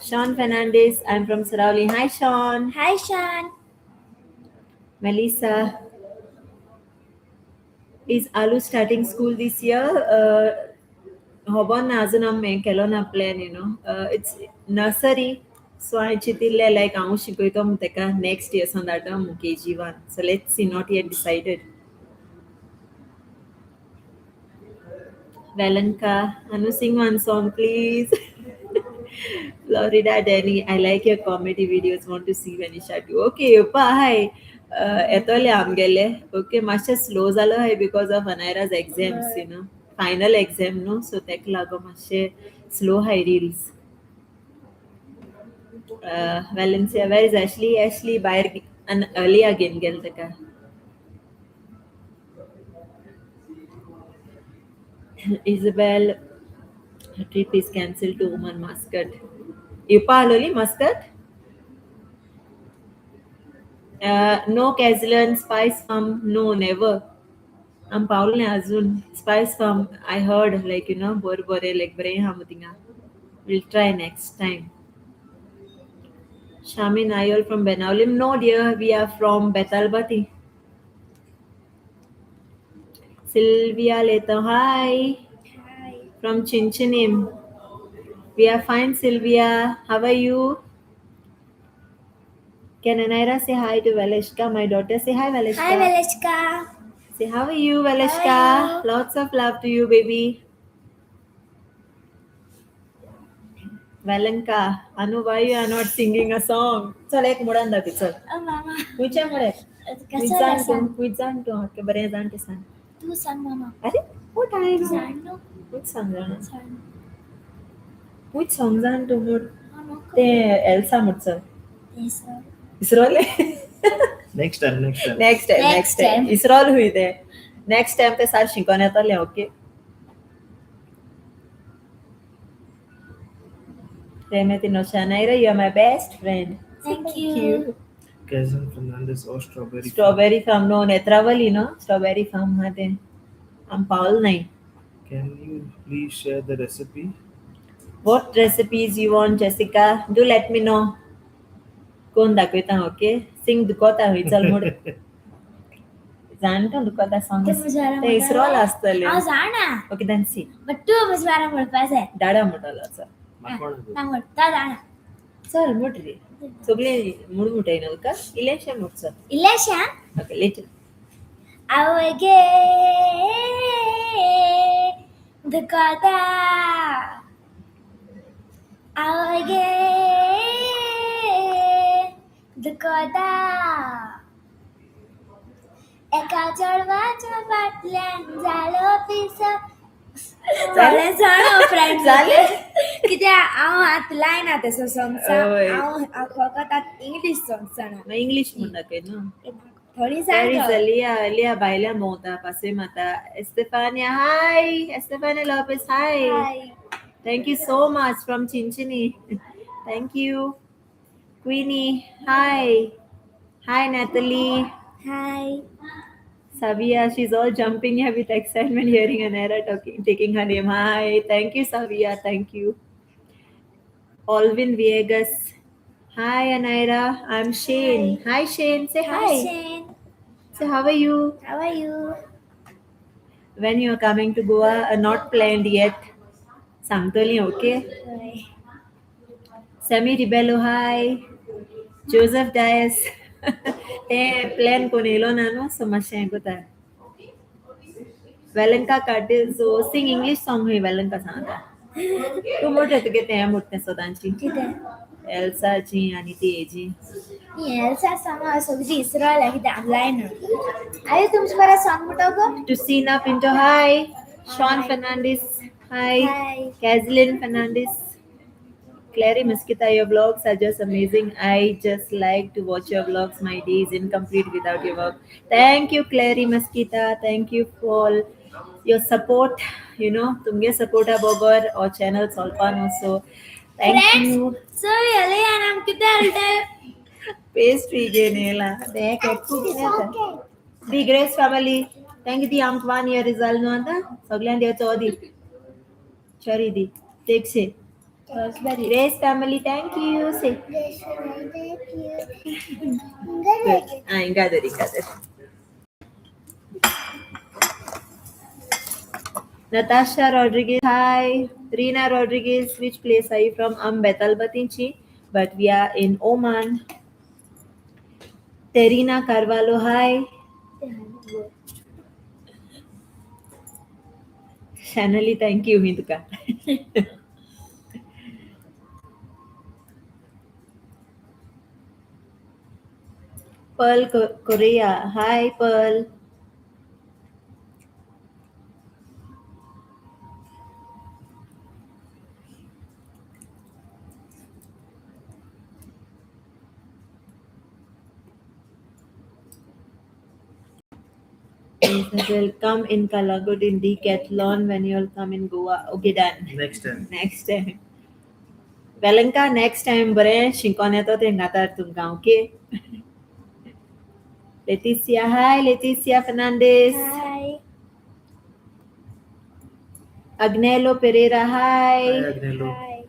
Sean Fernandez, I am from Seraulim. Hi Sean. Hi, Sean. Melissa, is Alu starting school this year? खबर ना अजून आमी केलो ना plan, you know. It's nursery, so हांवें चिंतिल्लें लायक हांव शिकयतो म्हूण तेका नेक्स्ट इयर सावन धाडटा म्हूण KG 1. So let's see, not yet decided. Valanka, Anu, sing one song please. Florida Danny, I like your comedy videos. Want to see Vanisha too. Okay, येवपा हाय. येतोले आमगेले. ओके, मातशें स्लो जालो हाय because of Anaira's exams, you know. Final exam न्हू, so तेका लागून मातशें slow high reels. Valencia, where is Ashley? Ashley भायर early घेवन गेल तेका. Isabel, trip is cancelled to Oman Muscat. येवपा आलोली Muscat? No Kazlan, Spice Farm, no, never. आम पावले ना अजून. Spice Farm, I heard like, you know, बरें बरें लायक बरें आहा मुगो थिंगा. Will try next time. Shamin, are you all from Benaulim? No, dear, we are from Betalbati. Sylvia Leto, hi. Hi. From Chinchinim. We are fine, Sylvia. How are you? Can Anaira say hi to Valeshka, my daughter? Say hi, Valeshka. Hi, Valeshka. Say, how are you, Valeshka? How are you? Lots of love to you, baby. Valanka, Anu, why you are not singing a song? चल एक मुडान दाखय, चल. Oh, mama. खंयच्या मुळे? कसो जाण सांग? तूं, खूंय जाण तूं, ओके बरें जाण तें सांग. तूं सांग मामा. अरे what I तूं नो? जाण न्हू? खूंयच सांग जाणा. सांग. खूंयच सॉंग जाण तूं म्हूण. हांव नको. तें एल्सा म्हूण चल. तें sir. इसरोले. Next time, next time. Next time, Next next time. time. इसरोल हुई ते. नेक्स्ट टायम ते सार शिकोन येतलें, okay. Premati Nosha Naira, you are my best friend. Thank you. Kazan Fernandez or strawberry. Farm. Strawberry farm no Netravali no strawberry farm हा ते आम पावल नाही. Can you please share the recipe? What recipes you want, Jessica? Do let me know. कोण दाखयता, okay? Singh दुखता हूंय चल म्हूण जाणटा दुखता सॉंग. तें म्हज्या ते इसरोल आसतले. हांव जाणा. Okay then C. But तूं म्हज्या बारा म्हणपा जाय. डाडा म्हणटलो चल. म्हाका ना म्हणटा जाणा. चल म्हूट रे सगळे म्हूण म्हणटाय न्हू तुका इल्लेशें म्हूट चल. इल्लेशें आं. Okay little. आवय गे दुखता, आवय गे दुखता, एका चेडवाच्या फाटल्यान जालो पिसो. जालें जाणा फ्रेंड्स. जालें? कित्याक हांव आतां लायना तेसो सोंग्सां. हय. हांव हांव फकत आतां इंग्लीश सोंग्स जाणा. मागीर इंग्लीश म्हूण दाखय न्हू. थोडी There is सांग. Alia, Alia भायल्या भोंवता पासय मारता. Estefania, hi. Estefania Lopez, hi. Hi. Thank you so much from Chinchini. Thank you. Queenie, hi. Hi, Natalie. Hi. Savia, she's all jumping here with excitement hearing Anaira talking, taking her name. Hi. Thank you, Savia. Thank you. Alvin Viegas. Hi, Anaira. I'm Shane. Hi, Shane. Say hi hi. Shane. Say, how are you? How are you? When you are coming to Goa? Not planned yet. सांगतली, okay? हय. Sammy Rebello, hi. Joseph Dias. ते plan कोण येयलो ना न्हू, so मातशें हें कोता. वेलंका कार्टेजो Singh English song हुंय वेलंका सांगता. तूं मोठे तुगे तें मोठें सदांची. कितें? एल्साची आनी ती हेजी. ही एल्सा सॉंग हांव सगळीं इसरोला कित्याक हांव लायना. आयो तुमचे बरें सॉंग म्हणटा गो. Tusina Pinto, hi. Sean Fernandes, hi. Hi. Kazlin Fernandez. Clary Mesquita, your vlogs are just amazing. I just like to watch your vlogs. My day is incomplete without your work. Thank you, Clary Mesquita. Thank you for your support. You know, तुमगे support बगर our channel चलपा न्हू. So thank Friends, you. So Allianz आम कितें हाडलें? Pastry घेवन येयला. तें केकू घेवन येता. The Grace family. Thank you. दी आमकां 1 year जालो न्हू आतां. सगल्यांक दिवचो दी. Sorry the. Take say. Grace family, thank you. Say. Good. Ah, gather, gather. Natasha Rodriguez, hi. Rina Rodriguez, which place are you from? I'm Betalbatinchi, but we are in Oman. Terina Carvalho, hi. Shanali, thank you, Hinduka. Pearl Korea, hi Pearl. Will come in Kalagut in Decathlon when you'll come in Goa. Okay, done. Next time. Next time. Velanka, next time बरें शिकोन येता तें घातार तुमकां, okay? Leticia, hi Leticia Fernandez. Hi. Agnello Pereira, hi. Hi, Agnello. Hi.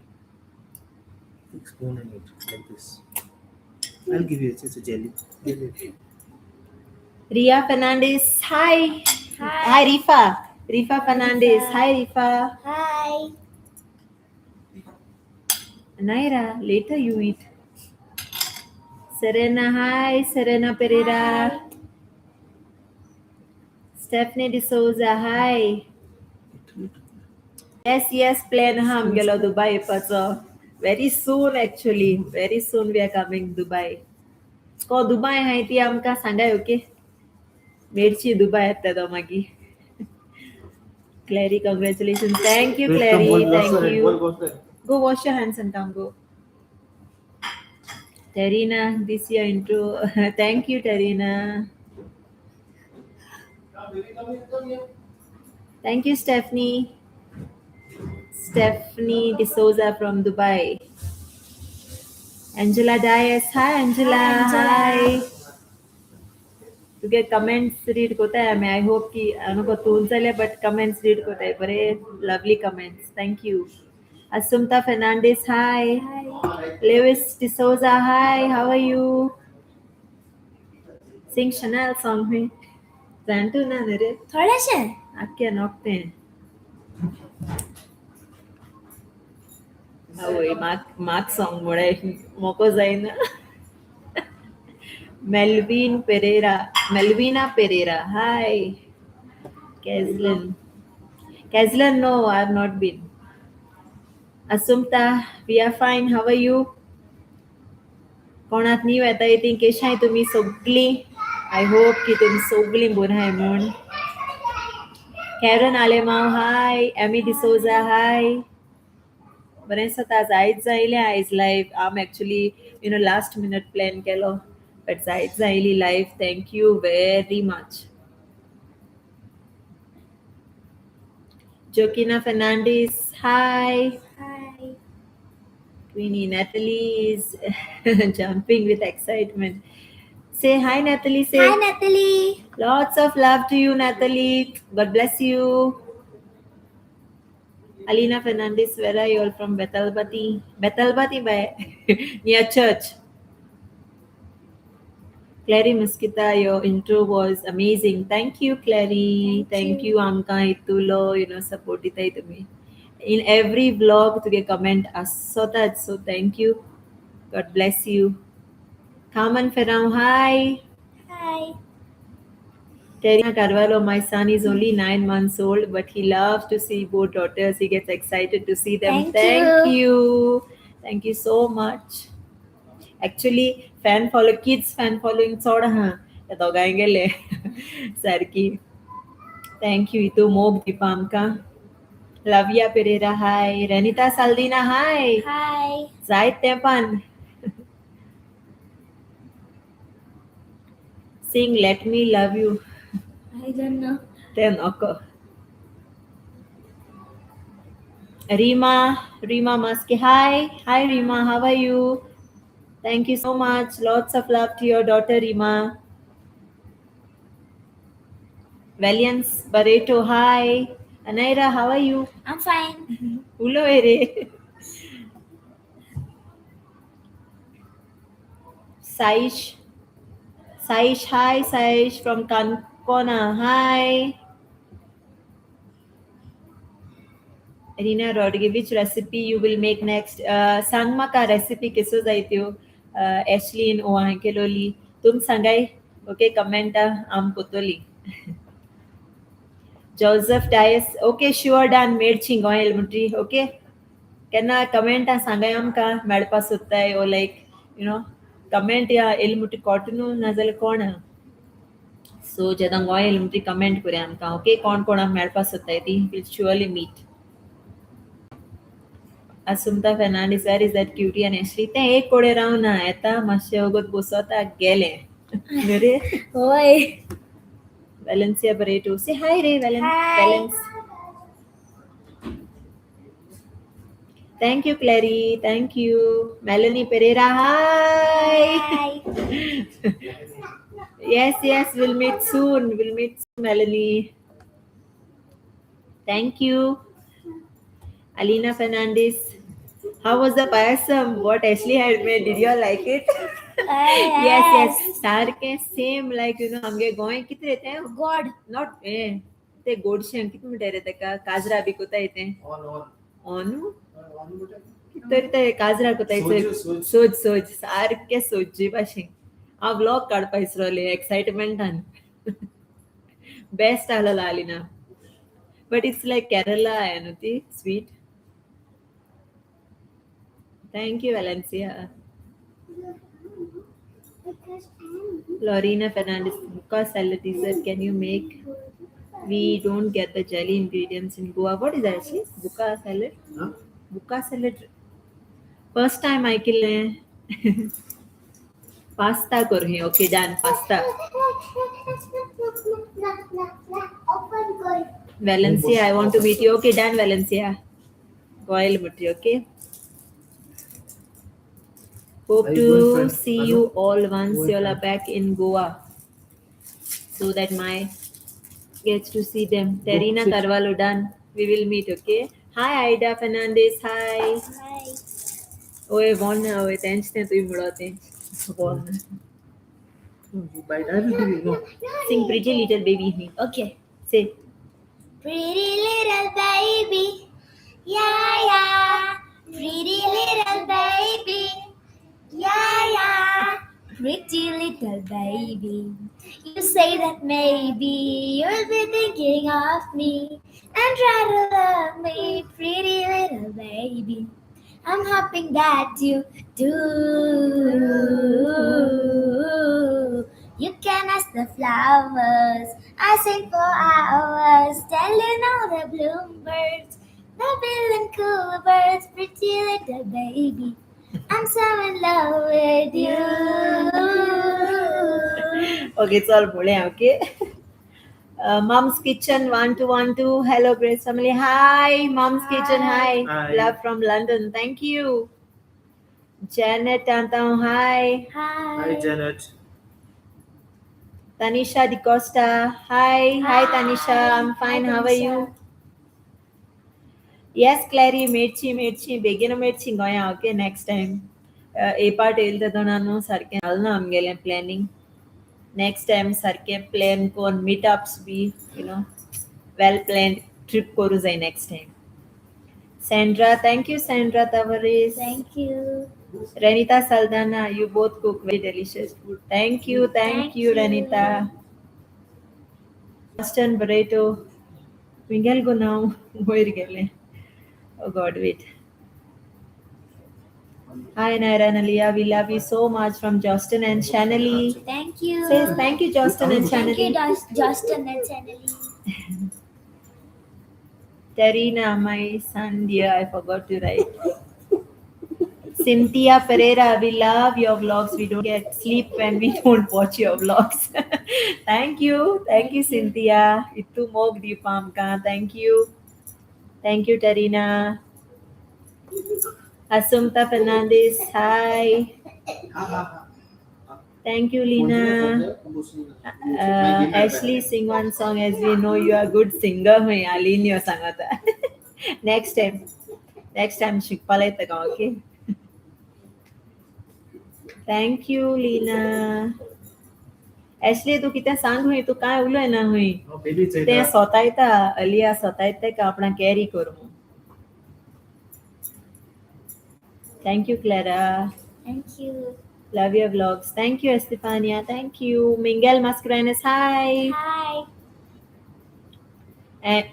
Take spoon and eat like this. I'll give you. It's a jelly. Give it. Ria Fernandez, hi. Hi. Hi, Rifa. Rifa Fernandez. Hi, Rifa. Hi. Naira, later you eat. Serena, hi. Serena Pereira. Hi. Stephanie D'Souza, hi. Yes, yes, plan हम गेलो Dubai येवपाचो. Very soon actually. Very soon we are coming Dubai. को दुबाय हाय ती आमकां सांगाय, okay? मेरची Dubai येता तो मागीर. Clary, congratulation. Thank you Clary, thank you. Go wash your hands and come, go. Terina, this year intro. Thank you, Terina. Thank you, Stephanie. Stephanie D'Souza from Dubai. Angela Dias. Hi, Angela. Hi, Angela. Hi. तुगे comments read कोताय आमी. I hope की हांव तूं जाल्यार but comments read कोताय बरे. Lovely comments, thank you. Assumpta Fernandes, hi. Hi. Lewis D'Souza, hi, how are you? Sing Chanel song में. जाणतू ना रे? थोडेशे. आख्या नोकते. आवय, म्हाक म्हाक सॉंग मुळे मोको जायना. Melvin Pereira, Melvina Pereira, hi. Caslin, Caslin, no, I have not been. Assumpta, we are fine, how are you? कोणाक न्यू येताय ती केशाय तुमी सगळीं? I hope की तुमी सगळीं बरी आहाय म्हूण. Karen Alemao, hi. Amy D'Souza, hi. बरें दिसता जायत जायलें आयज लायव. आम actually last minute plan केलो बट जायत जायली live. Thank you very much. Jokina Fernandes, hi. Hi. Queenie Natalie is jumping with excitement. Say hi, Natalie. Say hi Natalie. Lots of love to you, Natalie. God bless you. Alina Fernandez, where are you all from? Betalbati. Betalbati by near church. Clary Muskita, your intro was amazing. Thank you, Clary. Thank Thank you. You. आमकां इतुलो support दिताय तुमी. In every vlog तुगे comment आसताच. So thank you. God bless you. Carmen Ferrao, hi. Hi. Terina Carvalho, my son is only 9 months old, but he loves to see both daughters. He gets excited to see them. Thank Thank you. You. Thank you so much. Actually, fan follow, kids fan following चड आहा त्या दोगांय गेले सारकी. Thank you हितू मोग दिवपा आमकां. लविया पेरेरा, हाय. रेनिता साल्दिना, हाय. हाय. जायत तेंपान. Sing Let Me Love You. I don't know. ते नको. Rima, Rima Maske, hi. Hi Rima, how are you? Thank you so much. Lots of love to your daughter, Rima. Valiance Barreto, hi. Anaira, how are you? I'm fine. उलो रे. Saish, Saish, hi Saish from Kankona, hi. Rina Rodriguez, which recipe you will make next? सांग म्हाका recipe केसो जाय त्यो. एशलीन ओ हांवें केलोली तुम सांगाय, ओके? कमेंटा आम Kotoli. Joseph Dias, okay, sure, done. मेळची गोंय एलिमेंटरी, ओके? केन्ना कमेंटा सांगाय आमकां मेळपा सोदताय ओ लायक you know comment या एलिमेंटरी कोट न्हू नाजाल्यार कोण. सो जेन्ना गोंय एलिमेंटरी कमेंट करूया आमकां, ओके? कोण कोणाक मेळपा सोदताय ती will surely meet. Assumpta Fernandes, where is that cutie and Ashley? तें एक कोडे रावना, येता मातशें वगत बसता गेलें न्हू रे? होय. Valencia Barreto. Say hi, Ray. Hi. Valence. Thank you, Clary. Thank you. Melanie Pereira. Hi. Hi. Yes. We'll meet soon. We'll meet soon, Melanie. Thank you. Alina Fernandez. How was the payasam? What Ashley had made? Did you all like it? Yes. सारखे same like you know आमगे गोंय कितें रे तें? गोड. Not ए ते गोडशें कितें म्हणटा रे तेका? काजरा बी कोताय तें. On, on. ऑनू. On म्हणटा? तरी ते काजरा कोताय. सोज, सोज. सोज सोज, सारकें सोजी भाशेन. हांव व्लॉग काडपा इसरोलें एक्सायटमेंटान. बेस्ट आहलोलो आलिना, बट it's like Kerala हें न्हू ती sweet. Thank you, Valencia. Lorena Fernandez, buka salad dessert. Can you make? We don't get the jelly ingredients in Goa. What is that actually? Buka salad? Huh? Buka salad. First time I kill pasta करूँ. Okay, done. Pasta. Valencia, I want to meet you. Okay, done, Valencia. Goyal Mutri, okay. Hope Are you going to friend? see Anu? you all once Going you all are friend. back in Goa, so that my gets to see them. Go Terina sit. Carvalho, done. We will meet, okay? Hi, Ida Fernandez. Hi. Hi. ओए won ओए तेंच ते तुई मुड़ा तेंच von No, you bite. I will give you. No. Sing pretty little baby me. Okay. Say Pretty little baby. Yeah, yeah. Pretty little baby. Yeah, yeah. Pretty little baby. You say that maybe you'll be thinking of me and try to love me, pretty little baby. I'm hoping that you do. You can ask the flowers. I sing for hours, telling all the bloombirds, the bill and cool birds, pretty little baby. I'm so in love with you. Okay, चल बोले okay. Mom's Kitchen 1212. Hello, Grace family. Hi, Mom's Kitchen. Hi. Hi. Love from London. Thank you. Janet Tantao. Hi. Hi. Hi, Janet. Tanisha DiCosta. Hi. Hi, Tanisha. I'm fine. Hi, How are you? Tanisha. Yes, Clary. Mirchi, mirchi. बेगीन मिर्ची गोंया. Okay, next time. ए part येयले तेदोना न्हू सारकें जालें ना आमगेलें planning. Next time सारकें plan करून meetups be you know well planned trip करूं जाय next time. Sandra, thank you, Sandra Tavares. Thank you. Renita Saldana, you both cook very delicious food. Thank you, thank Thank you, you. Renita. Austin Barreto, Miguel go now. वयर गेले. Oh God, wait. Hi, Naira and Aliyah. We love you so much from Justin and Shanali. Thank you. Says thank you, Justin and Thank you, Shanali. Justin and Shanali. Terina, my son, dear, I forgot to write. Cynthia Pereira, we love your vlogs. We don't get sleep when we don't watch your vlogs. Thank you. Thank you, Cynthia. Itu mog di pamka. Thank you. Thank you, Tarina. Asumta Fernandez, hi. Thank you, Lina. Ashley, sing one song as we know you are good singer. Hoy, Alinio sangata. Next time. Next time, शिकपाला येता का, okay? Thank you, Lina. Ashley, तू कितें सांग हुंय, तूं कांय उलयना हुंय. Baby ते स्वता येता, अलिया स्वता येता का आपणाक कॅरी कर म्हूण. Thank you, Clara. Thank you. Love your vlogs. Thank you, Estefania. Thank you. Miguel Mascarenas, hi. Hi. And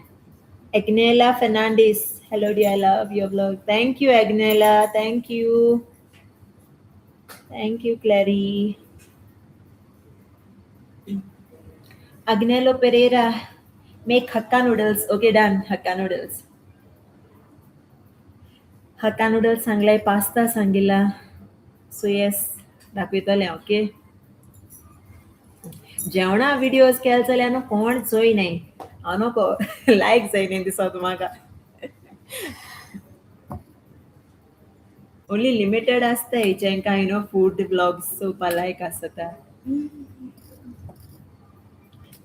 Agnella Fernandez. Hello, dear. I love your vlog. Thank you, Agnella. Thank you. Thank you, Clary. Agnello Pereira. Make Hakka noodles. Okay, done. Hakka noodles. Hakka noodles सांगलाय, pasta सांगिला. So yes, दाखयतलें. Okay, जेवणा videos केले जाल्यार न्हू कोण चोय नाय, हांव नको लायक जायना दिसत म्हाका. ओन्ली लिमिटेड आसताय जेंकां you know food vlogs चोवपा लायक आसता.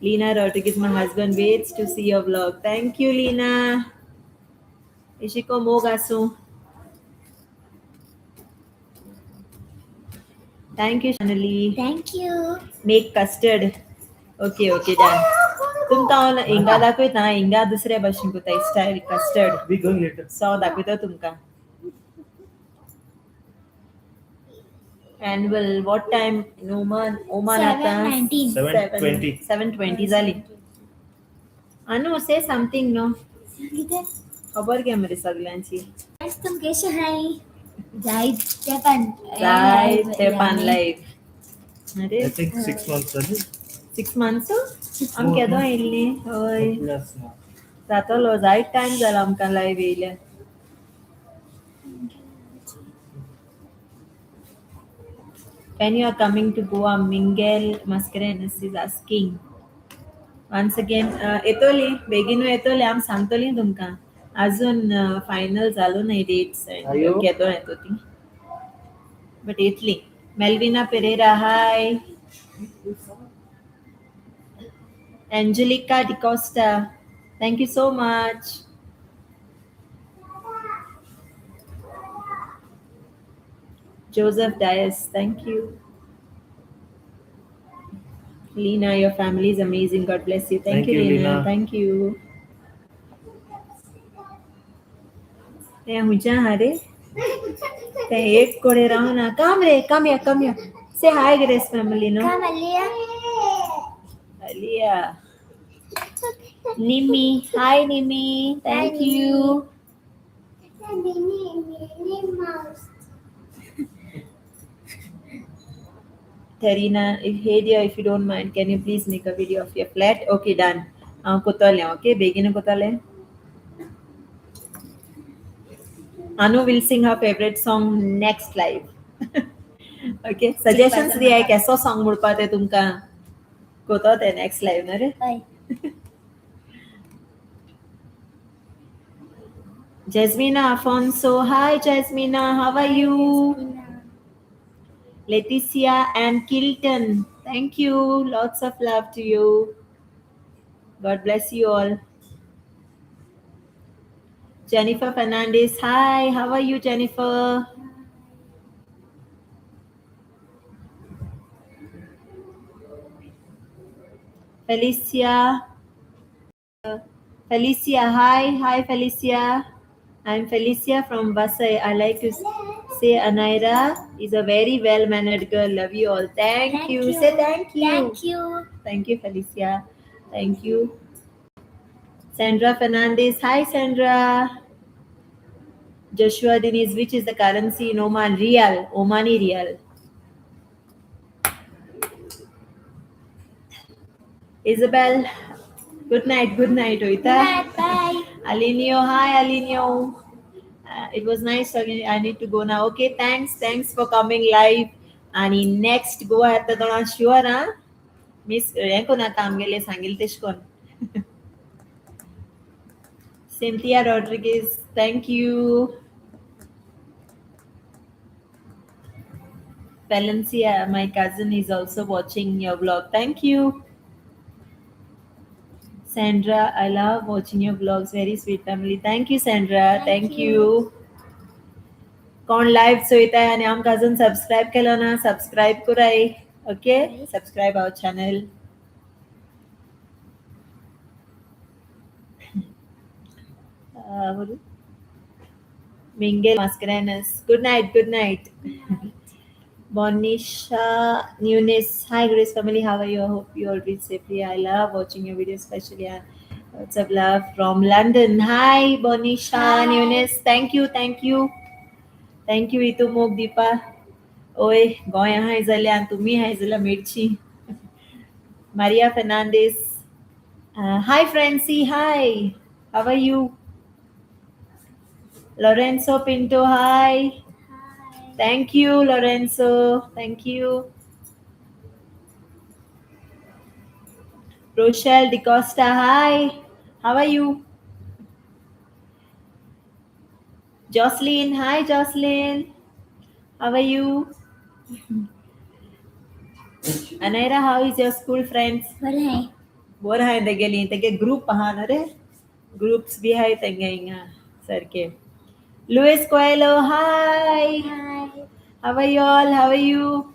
Lina Rodriguez, my husband waits to see your vlog. Thank you, Lina. Ishiko मोग आसूं. Thank you, Shanali. Thank you. Make custard. Okay, okay, done. तुमकां हांव हिंगा दाखयता, हिंगा दुसरे भाशेन करता style custard. We going later. So दाखयता तुमकां. And will what time in Oman? Oman आतां 7:19. 7:20. 7:20 जाली. Anu, say something no. कितें? खबर घे मरे सगल्यांची. आज तुम कशें हाय? जायते पान. जायते पान लायव्ह. अरे I think 6 months जाले. 6 months आमी केदो येयल्ली हय. Plus ना. जातलो जायत टायम जाला आमकां लायव्ह येयल्या. When you are coming to Goa, Mingel Mascarenhas is asking. Once again, येतोली बेगीनू येतोली आमी सांगतली तुमकां. अजून फायनल जालो नाही डेट्स. आयो. केदो येतो ती, बट येतली. Melvina Pereira, hi. Angelica D'Costa, thank you so much. Joseph Dias, thank you. Lena, your family is amazing. God bless you. Thank Thank you, you, Lena. Lena. Thank you. ते हुंयच्यान आहा रे ते एक कडेन रावना. काम रे, come here, come here. Say hi, Grace family, no? Come, Aliyah. Aliyah. Nimi. Hi, Nimi. Thank Hi, you. Minnie, Minnie Mouse. Tarina, if hey dear, if you don't mind, can you please make a video of your flat? Okay, done. हांव कोतोलें. Okay, बेगीन कोतोलें. Anu will sing her favorite song next live. Okay, suggestions दियाय केसो song म्हणपा ते तुमकां. कोतो ते next live ना रे. Bye. Jasmina Afonso. Hi, Jasmina. How are you? Leticia and Kilton. Thank you. Lots of love to you. God bless you all. Jennifer Fernandez. Hi. How are you, Jennifer? Felicia. Felicia. Hi. Hi, Felicia. I'm Felicia from Vasai. I like to say Anaira is a very well mannered girl. Love you all. Thank Thank you. you. Say thank you. Thank you. Thank you, Felicia. Thank you. Sandra Fernandez. Hi, Sandra. Joshua Diniz, which is the currency in Oman? Real. Omani Real. Isabel, good night. Good night, Good Oita. night. Bye. Alinio, hi Alinio. It was nice talking. I need to go now. Okay, thanks. Thanks for coming live. आणि next Goa येता तो sure हा miss हें कोन्नाका आमगेलें सांगील तेश कोन. Cynthia Rodriguez, thank you. Valencia, my cousin is also watching your vlog. Thank you. Sandra, I love watching your vlogs. Very sweet family. Thank you, Sandra. Thank Thank you. कोण live चोयताय आनी आमकां अजून subscribe केलो ना, subscribe कराय. Okay, subscribe our channel. Mingel Mascarenhas. Good night, good night. Bonisha Nunes. Hi, Grace family. How are you? I hope you all reach safely. I love watching your videos, especially. Lots of love from London. Hi, Bonisha Hi. Nunes. Thank you, thank you. Thank you, Itu Mog Deepa. ओय गोंय आहाय जाल्यार आनी तुमी आहाय जाल्यार मिर्ची. Maria Fernandes. Hi, Francie. Hi. How are you? Lorenzo Pinto. Hi. Hi. Thank you, Lorenzo. Thank you. Rochelle DeCosta. Hi. How are you? Jocelyn. Hi, Jocelyn. How are you? Anaira, how is your school friends? बरं आहे. बोर आहाय तेगेली. तेगे group आहा न्हू रे, groups बी आहाय तेंगे हिंगा सारके. Luis Coelho, hi. Hi. How are you all? How are you?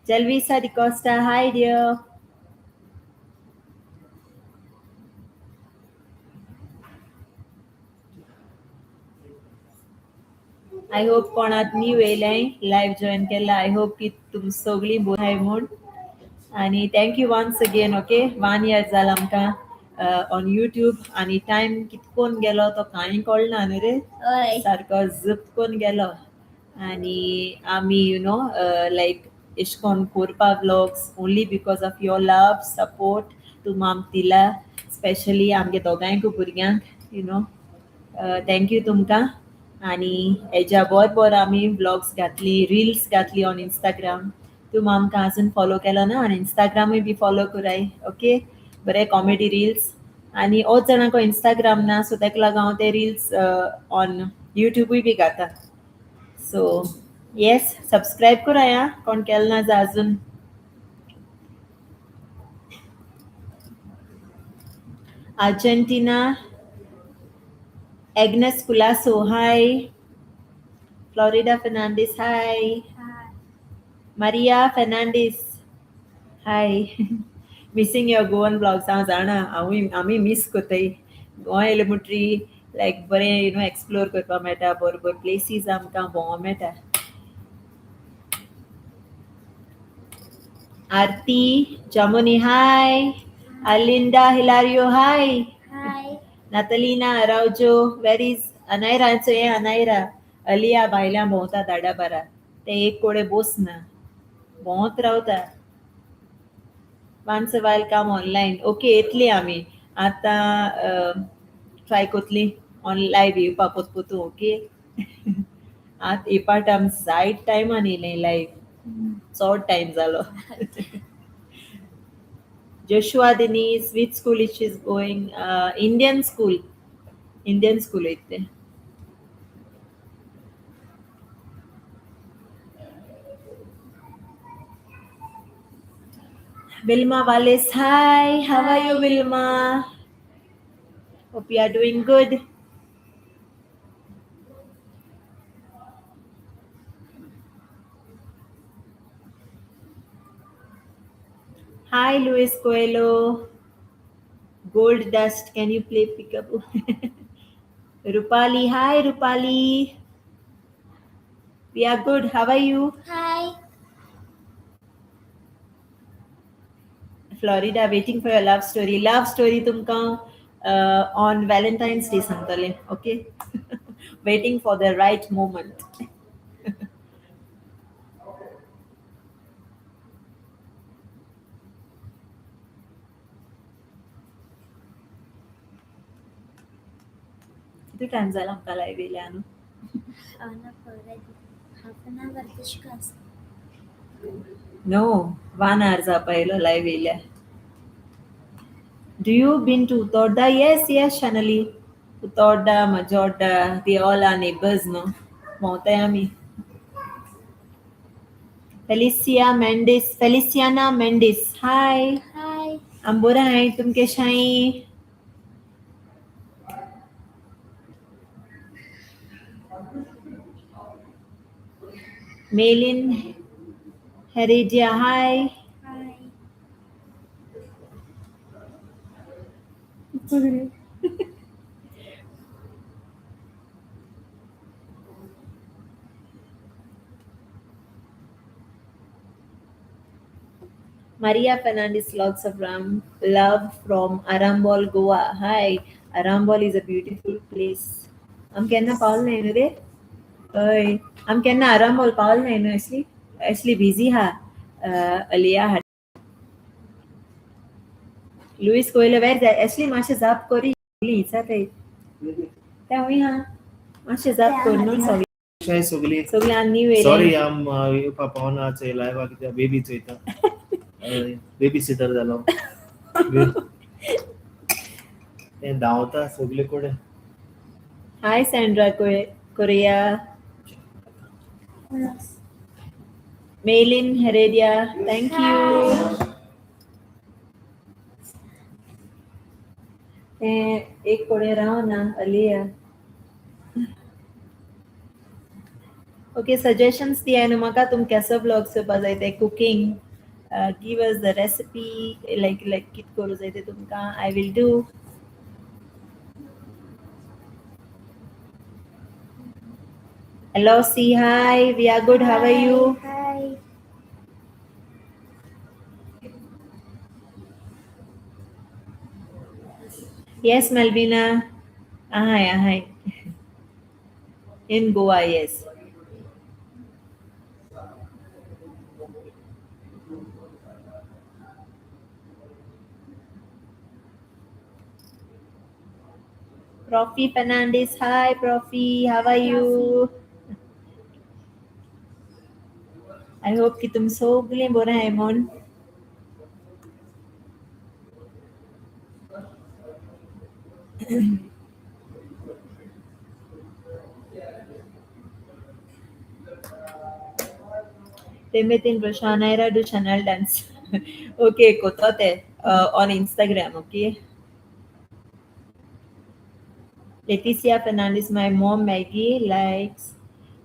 Jalvisa D'Costa, hi dear. I hope कोणात न्यू येयलें लायव्ह जॉईन केला. I hope की तुम सगळीं बरी आहाय म्हूण. आनी thank you once again. Okay, one year जाला आमकां ऑन युट्यूब आनी टायम कितकोन गेलो तो कांय कळना न्हू रे. हय. सारको झप कोन गेलो आनी आमी you know like एशकोन कोरपा vlogs only because of your love support तुम आम दिला स्पेशली आमगे दोगांयकू भुरग्यांक you know thank you तुमकां. आनी हेज्या बरोबर आमी व्लॉग्स घातली, रिल्स घातली ऑन इंस्टाग्राम. तुम आमकां अजून फॉलो केलो ना आनी इंस्टाग्रामूय बी फॉलो कराय. ओके, बरे कॉमेडी रिल्स. आनी ओच जाणांक इंस्टाग्राम ना, सो ताका लागून हांव ते रिल्स ऑन युट्यूबूय बी घाता. सो येस, सबस्क्रायब कराय आं, कोण केलें ना जा अजून. Argentina, Agnes Culasso, hi. Florida Fernandes, hi. Hi. Maria Fernandes, hi. Missing your Goan vlogs. हांव जाणा, हांवूय आमी मीस कोताय गोंय येयले म्हणटरी लायक बरें you know explore करपाक मेळटा, बरे बरे प्लेसीस आमकां भोंवोंक मेळटा. Aarti Jamoni, hi. Alinda Hilario, hi. Hi. Natalina Araujo, where is Anaira? हें अनायरा अलिया भायल्यान भोंवता दाडा बारा, ते एक कोडे बोसना, भोंवत रावता. Once a while come online. Okay, येतली आमी आतां, ट्राय कोतली ऑन लायव्ह येवपा पोतपोतू. ओके, आतां हे आम जायत टायमान येयलें लायव्ह, चड टायम जालो. Joshua Diniz, which school is she going? Indian school. Indian school वयता तें. Vilma Valles, hi. How are you, Hi. Vilma? Hope you are doing good. Hi, Luis Coelho. Gold Dust, can you play peekaboo? Rupali, hi, Rupali. We are good. How are you? Hi. Florida, waiting for your love story. Love story तुमकां on Valentine's Day सांगतले. Okay? Waiting for the right moment. किती time जाला आमकां live येयल्या न्हू? Already half an hour तशें आसा. No, 1 hour जावपा येयलो लायव्ह येयल्या. Do you been to Utorda? Yes, yes, Shanali. Utorda, Majorda, they all are neighbors, no? भोंवताय आमी. Felicia Mendes, Feliciana Mendes, hi. Hi. आम बरें हाय, तुम केशाय? Melin Heredia, hi. Hi. Maria Fernandez, lots of love from Arambol, Goa. Hi, Arambol is a beautiful place. आम केन्ना पावल न्हय न्हू रे? हय, आम केन्ना आरांबोल पावल न्हय न्हू? असली असली बिजी हा अलिया हा. लुईस कोयलो वेर असली मातशें जाप करी इचा ते ते हूंय हा मातशें जाप कर न्हू सगळें. सगळी सगळें आनी न्यू येयलें. सॉरी, आम येवपा पावना लायव्हा कित्याक बेबी चोयता, बेबी सिटर जालो, तें धांवता सगळे कडेन. Hi Sandra Correa, Maylin Heredia, thank you. तें एक कडेन रावना अलिया. ओके, सजेशन्स दियाय न्हू म्हाका, तुम केसो व्लॉग्स येवपा जाय ते cooking, give us the recipe, like कित करूं जाय ते तुमकां, I will do. Hello, see, hi, we are good, how are you? Hi. Yes, Malvina. Hi, hi. In Goa, yes. Profi Fernandes, hi Profi, how are you? I hope की तुमी सगळीं बरें आहाय म्हूण. Temetin Roshanaira do channel dance. Okay, kotote on Instagram, okay? Leticia Fernandez, my mom Maggie likes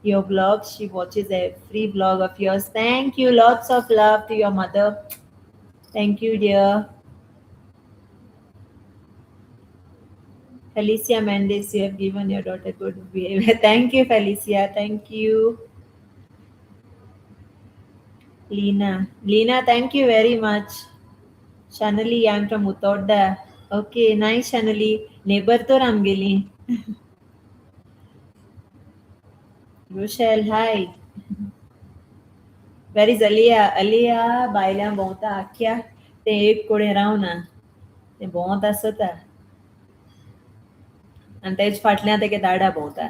your vlog. She watches every vlog of yours. Thank you. Lots of love to your mother. Thank you, dear. Felicia Mendes, you have given your daughter good behavior. Thank you, Felicia. Thank you. Lena. Lena, thank you very much. Shanali, I'm from Utorda. Okay, nice, Shanali. Neighbor to Ramgeli. Rochelle, hi. Where is Alia? Alia, बायल्यां भोंवता आख्या तें एक कडेन रावना, तें भोंवत आसता आनी तेज फाटल्यान तेगे दाडा भोंवता.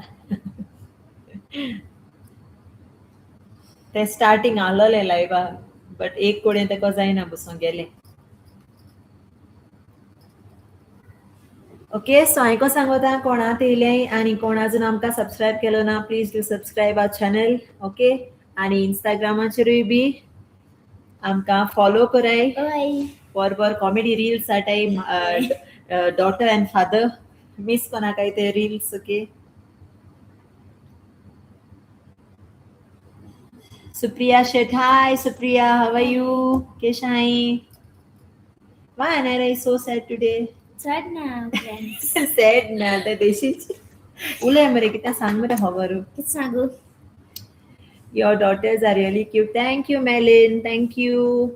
तें स्टार्टींग आसलोलें लायव्हा, बट एक कडेन तेका जायना बसून गेलें. ओके, सो हांवें सांगता कोणाक येयलें आनी कोण अजून आमकां सबस्क्रायब केलो ना, please do subscribe our channel. Okay, आनी इंस्टाग्रामाचेरूय बी आमकां फॉलो कराय. बरोबर कॉमेडी रील्स हाटाय, डॉटर अँड फादर मिस कोणाकाय ते reels. Okay, Supriya Shet, hi Supriya, how are you? Cash high? Why Anaira is so sad today? Sad ना friends. Sad ना ते देशीच उलय मरे, कितें सांग मरे खबर. कितें सांगू? Your daughters are really cute. Thank you, Melin. Thank you.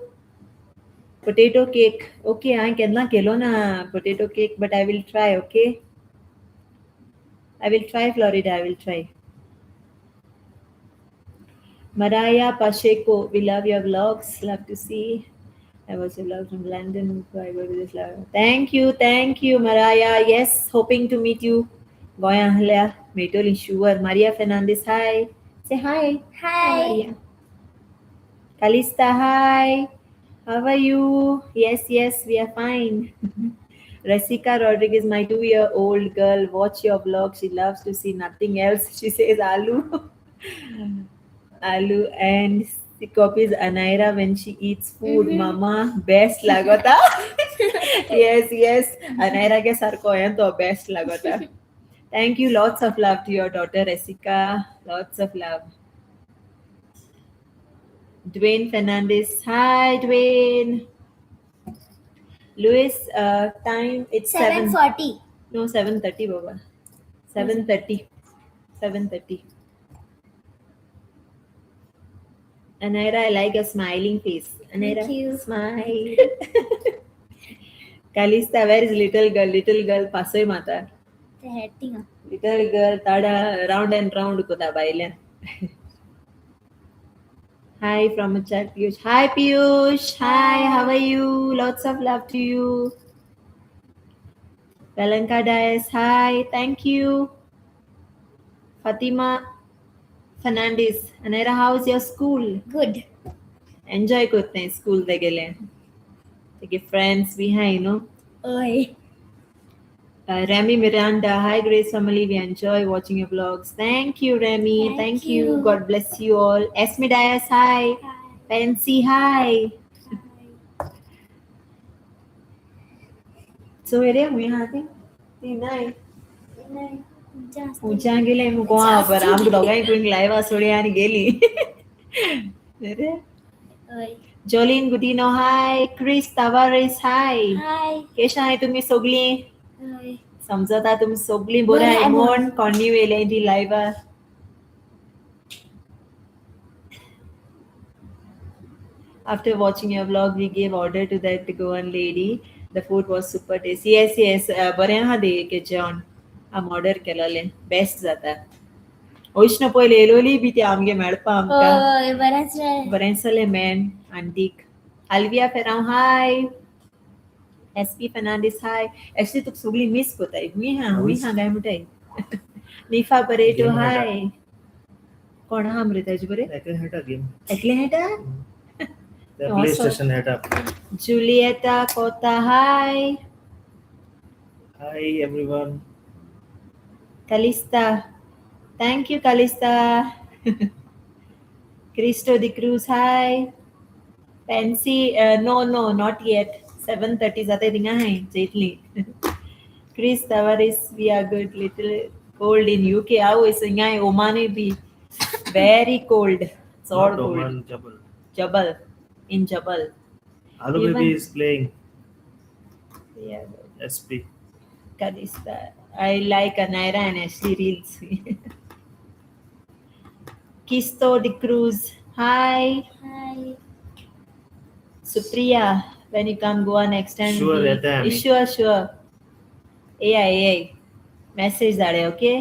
Potato cake. Okay, हांवें केन्ना केलो ना potato cake, but I will try. Okay, I will try, Florida. I will try. Mariah Pacheco, we love your vlogs. Love to see. I watch your vlog from London. I go to this vlog. Thank you, Mariah. Yes, hoping to meet you. गोंया आहल्या मेळटली sure. Maria Fernandes, hi. Say hi. Hi. Maria. Kalista, hi. How are you? Yes, yes, we are fine. Rasika Rodriguez, my 2-year-old girl, watch your vlog. She loves to see nothing else. She says aloo. Aloo, and she copies Anaira when she eats food. Mama, best lagota. Yes, yes. Anaira ke sarko hai to best lagota. Thank you. Lots of love to your daughter, Rasika. Lots of love. Dwayne Fernandez. Hi, Dwayne. Louis, time it's 7. 7:40. No, 7:30, Baba. 7:30. 7:30. Anaira, I like your smiling face. Anaira, Thank you. Smile. Kalista, where is little girl? Little girl, pasoy mata. ते Little girl, tada, round and round kota baila. Hi from a chat, Piyush. Hi, Piyush. Hi, how are you? Lots of love to you. Valanka Dias, hi. Thank you. Fatima Fernandez. Anaira, how's your school? Good. Enjoy करते school ते गेले. तेगे friends behind, no? ओय. Remy Miranda, hi Grace family, we enjoy watching your vlogs. Thank you, Remy. Thank you. you. God bless you all. Esme Dias, hi. Hi. Fancy, hi. So, ere हुई हाथी ती नाही पूजा गेले मग गोवा बरं आमकां दोगांय कोण लायव्ह सोडी आनी गेली. अरे ओय. Jolene Gudino, hi. Chris Tavares, hi. हाय. केश आहे तुम्ही सगळी? ओय. समजता तुम्ही सगळी बरं आहे म्हण कोणी वेले ती live. After watching your vlog, we gave order to that Goan lady. The food was super tasty. Yes, yes. बरें आहा दे के जेवण आम ऑर्डर केलोलें बेस्ट जाता. वैष्णव पयलीं येयलोली बी ती आमगे मेळपा आमकां. ओय, बरेंच रे. बरें जालें मॅम आंटीक. आल्विया फेरांव, हाय. SP Fernandes हाय. ऍक्च्युली तुका सगळी मिस कोताय. हुंय हा हुंय हा काय म्हणटाय. निफा परेटो Game हाय. कोण आहा मरे ताजे बरे? एकलें खेळटा गेम. एकलें खेळटा? प्ले स्टेशन खेळटा. Julieta Kota hi. Hi everyone. Kalista. Thank you Kalista. Cristo D'Cruz hi. Pansy no no not yet. 7:30 जाता थिंगा हाय चेतली. Chris Tavares, we are good. Little cold in UK. हांव हिंगा ओमानूय बी very cold. चड cold. Oman, Jabal. Jabal. In Jabal. Hello Even- baby is playing. Yeah. SP. Kalista. I like Anaira and Ashley reels. Kisto de Cruz. Hi. Hi. Supriya, when you come Goa next time. Sure, येता आमी. Sure, sure. येया येया. Message Dhade okay?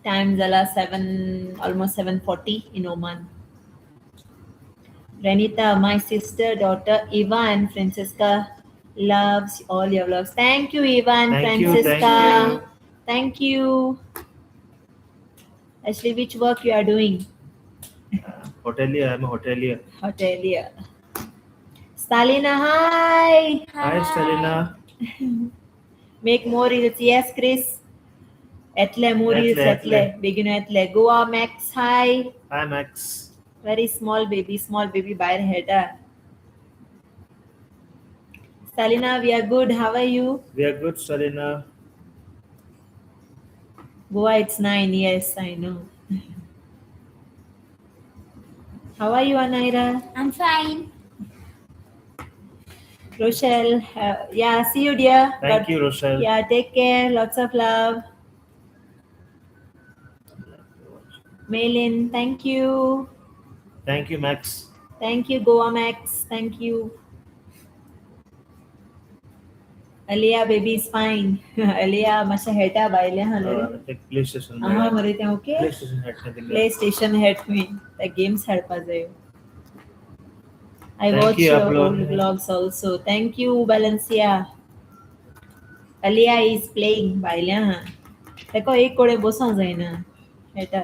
Time जाला 7, almost 7:40 in Oman. Renita, my sister, daughter Eva and Francesca loves all your vlogs. Thank you, Eva and Thank you, Francesca. Thank you. Thank you. Ashley, which work you are doing? Hotelier. I'm a hotelier. Hotelier. Stalina, hi. Hi, Stalina. Make more reels. Yes, Chris. Etle more reels. Etle, Etle. बेगीन एतले. Goa Max, hi. Hi, Max. Very small baby, small baby भायर खेळटा. Stalina, we are good. How are you? We are good, Stalina. Goa, it's 9. Yes, I know. How are you, Anaira? I'm fine. Rochelle, yeah, see you, dear. Thank you, Rochelle. Yeah, take care. Lots of love. Maylin, thank you. Thank you, Max. Thank you, Goa Max. Thank you. Aliyah baby is fine. Aliyah मातशें खेळटा भायलें आहा न्हू रे? Play station. आहा मरे तें okay. Play station खेळटा. प्ले स्टेशन हेट मी त्या गेम्स खेळपा जाय. I Thank watch you, your Aplon. Old vlogs also. Thank you, Valencia. Aliyah is playing भायलें आहा. तेका एक कडेन बसोंक जायना खेळटा.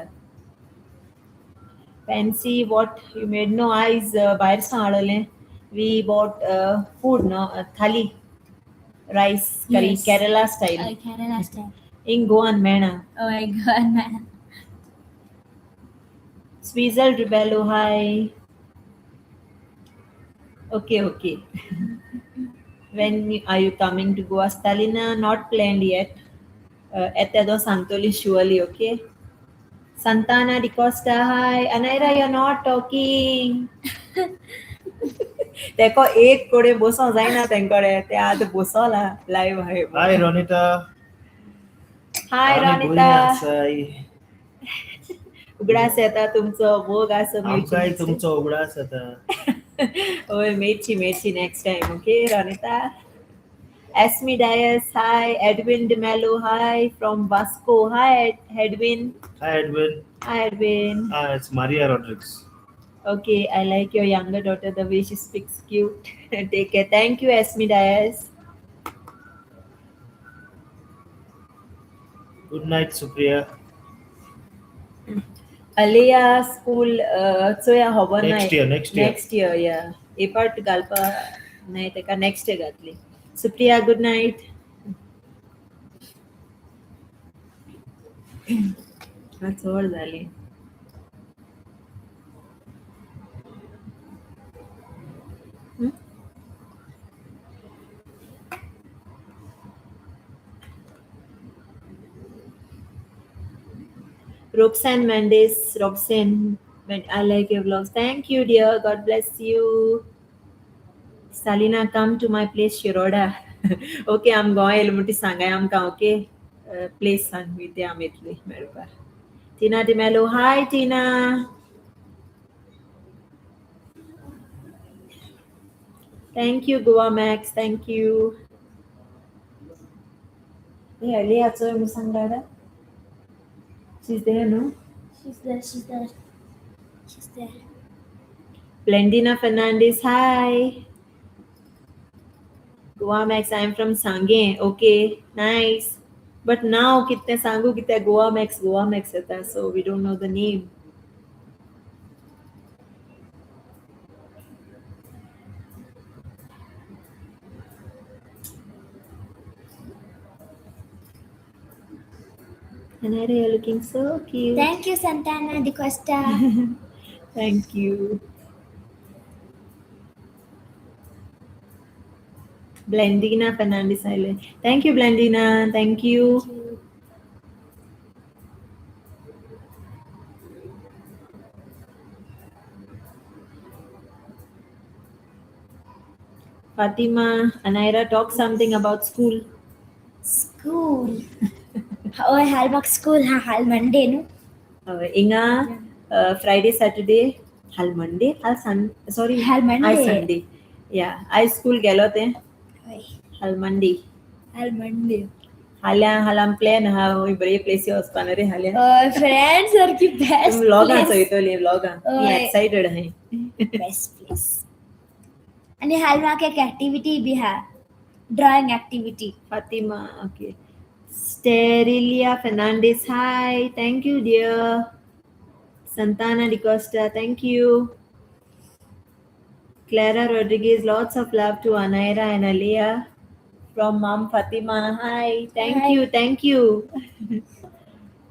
Fancy what you made? No, आयज भायर सावन हाडलें. We bought food no, thali rice curry. Yes. Kerala style. Kerala style. In Goan मेळना. Oh my God, man. Swizzle Rebello, hi. Okay, okay. When are you coming to Goa? Stalina, not planned yet. येता तो सांगतली surely, okay? Santana D'Costa, hi. Anaira, you're not talking. तेको एक कडेन बसोंक जायना तेंकडे ते आतां बसोला live हाय. Hi, Ronita. हाय आमी बरी रोनिता. आसाय. उगडास येता तुमचो मोग आसा. आमकांय तुमचो उगडास येता. हय, मेळची मेळची next time, okay Ronita. Esme Dias, hi. Edwin D'Mello, hi from Vasco. Hi, Edwin. Hi, Edwin. Hi, Edwin. It's Maria Rodrigues. Okay, I like your younger daughter, the way she speaks, cute. Take care. Thank you, Esme Dias. Good night, Supriya. Aliyah school, चोया खबर ना. Next year, next year. Next year, yeah. हे पाट घालपा नाही तेका next year घातली. Supriya, good night. चड जाली. Roxanne Mendes, Roxanne, I like your vlogs. Thank you, dear. God bless you. Salina, come to my place, Shiroda. Okay, I'm going. येयलें म्हणटी सांगाय आमकां, okay? Place सांग ते आमी येतली मेळपाक. Tina D'Mello, hi Tina. Thank you, Goa Max. Thank you. Hey, Aliyah, चोय मु सांग दादा. She's there, no? She's there. She's there. She's there. Blendina Fernandez, hi. Goa Max, I am from Sange. Okay, nice. But now kitne sangu kitne Goa Max yeta, so we don't know the name. Anaira, you're looking so cute. Thank you, Santana D'Costa. Thank you. Blendina Fernandez Island. Thank you, Blendina. Thank you. Fatima, Anaira, talk something about school. School. Oh, हाल म्हाका school हा हाल Monday न्हू. हिंगा Friday Saturday हाल Monday हाल सन sorry हाल Monday. आयज संडे. या आयज स्कूल गेलो ते हाल मंडे. हाल मंडे. हाल्यां हाल प्लॅन आहा हूंय बरे प्लेसी वचपा रे हाल्यां. फ्रेंड सारकी बेस्ट. व्लॉगां चोयतली व्लॉगां एक्सायटेड आहाय. Best place. आनी हाल म्हाका एक एक्टिविटी बी आहा, drawing activity. Fatima, okay. Sterilia Fernandez, hi. Thank you, dear. Santana D'Costa, thank you. Clara Rodriguez, lots of love to Anaira and Aliyah from Mom Fatima. Hi. Thank Hi. you. Thank you.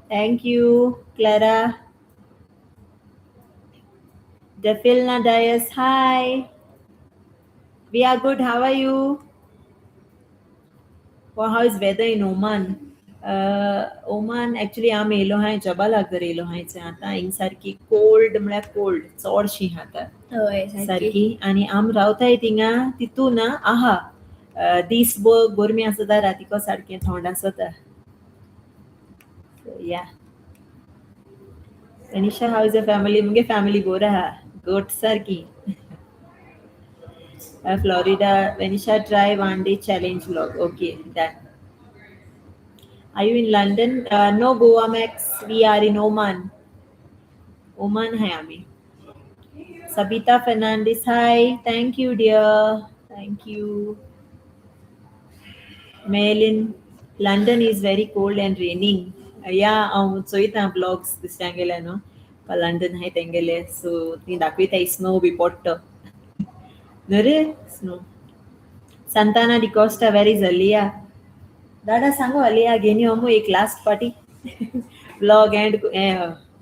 Thank you, Clara. Defilna Dias, hi. We are good. How are you? Well, how is weather in Oman? Oman actually आमी येयलो हांय जबाल अगर येयलो हांय आतां हिंग सारकी cold म्हळ्यार कोल्ड चडशी आतां हय सारकी. आनी आम रावताय थिंगा तितू ना आहा दीस भर गरमी आसता रातीको सारकें थंड आसता. या Anisha, how is your family? मुगे फॅमिली बोर आहा गोट सारकी. Florida, Venisha, try 1 day challenge vlog. Okay, done. Are you in London? No, Goa Max. We are in Oman. Oman hai ami. Sabita Fernandez, hi. Thank you, dear. Thank you. Melin, London is very cold and raining. Yeah, चोयता vlogs दुसऱ्यांगेले न्हू. London हाय तेंगेले. So ती दाखयता snow बी पडटा. न्हू snow. Santana D'Costa, where is Aliya? दादा सांगो अलिया घेन यो मु एक last party vlog and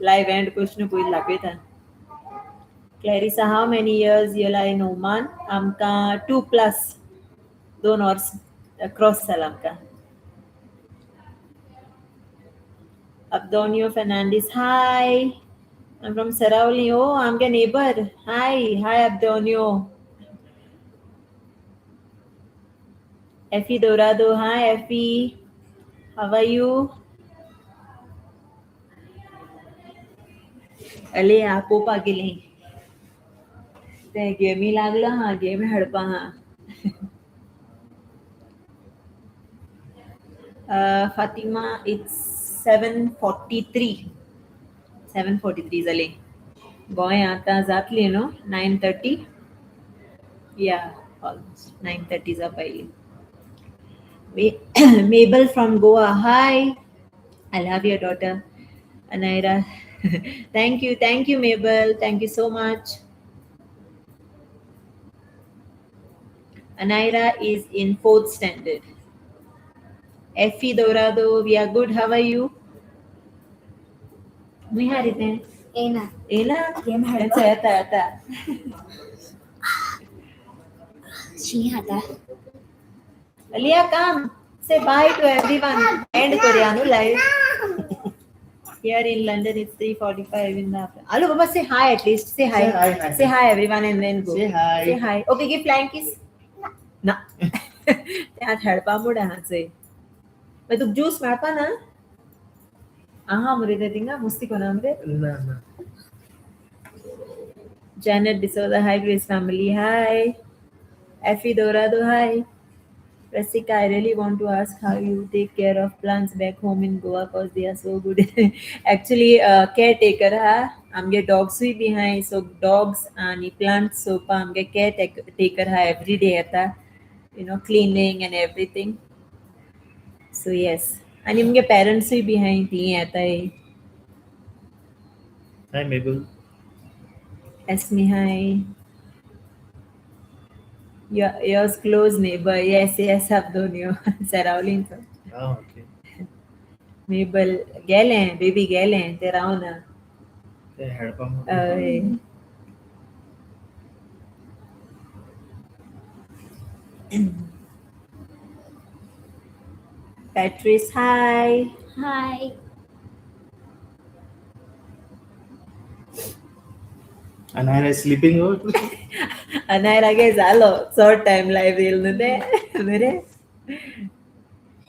live and question पयलीं दाखयता. Clarissa, how many years you are in Oman? आमकां 2+, 2 वर्स क्रॉस जाला आमकां. Abdonio Fernandez, hi. I'm from Sarauli. Oh, I'm your neighbor. Hi, hi Abdonio. Effie Dorado, hi Effie. How are you? अले पोपा गेले ते गेमी लागला हा गेम हाडपा हा. Fatima, it's 7:43. 7:43 जाले. गोंय आतां जातली न्हू 9:30. या ऑलमोस्ट 9:30 जावपा येयली. Mabel from Goa, hi. I love your daughter, Anaira. Thank you, Mabel. Thank you so much. Anaira is in 4th standard. Effie Dorado, we are good. How are you? Miharite. Ena. Ena? Game Ata, ata, ata. She hata. Aliyah, come. Say bye to everyone. End Koreanu live. Here in London, it's 3:45 in the afternoon. Hello, Baba, say hi at least. Say hi. Say hi, hi. Say hi, everyone, and then go. Say hi. Say hi. Okay, give flying kiss. No. ते हाडपा mood आहा चोय. मागीर तुका juice मेळपा ना? आहा मरे ते थिंगा मुस्ती कोना मरे? ना ना. Janet D'Souza, hi Grace family, hi. Effie Dorado, hi. Rasika, I really want to ask how you take care of plants back home in Goa because they are so good. Actually, caretaker, ha? आमगे डॉग्सूय बी आहाय, so dogs आनी plants चोवपा आमगे care taker आहा, every day येता, cleaning and everything. So yes, आनी मुगे पेरंट्सूय बी आहाय, तीं येताय. Hi, Mabel. Esme, hi. Yours close neighbor. Yes, yes, Abdonio. Saraulin. Ah, okay. Mabel, गेलें, बेबी गेलें, ते रावना. ते हेडपा. हय. Patrice, hi. Hi. Anaira is sleeping. Oh. Anaira गे जालो चड टायम लायव्ह येयलो न्हू तें बरें.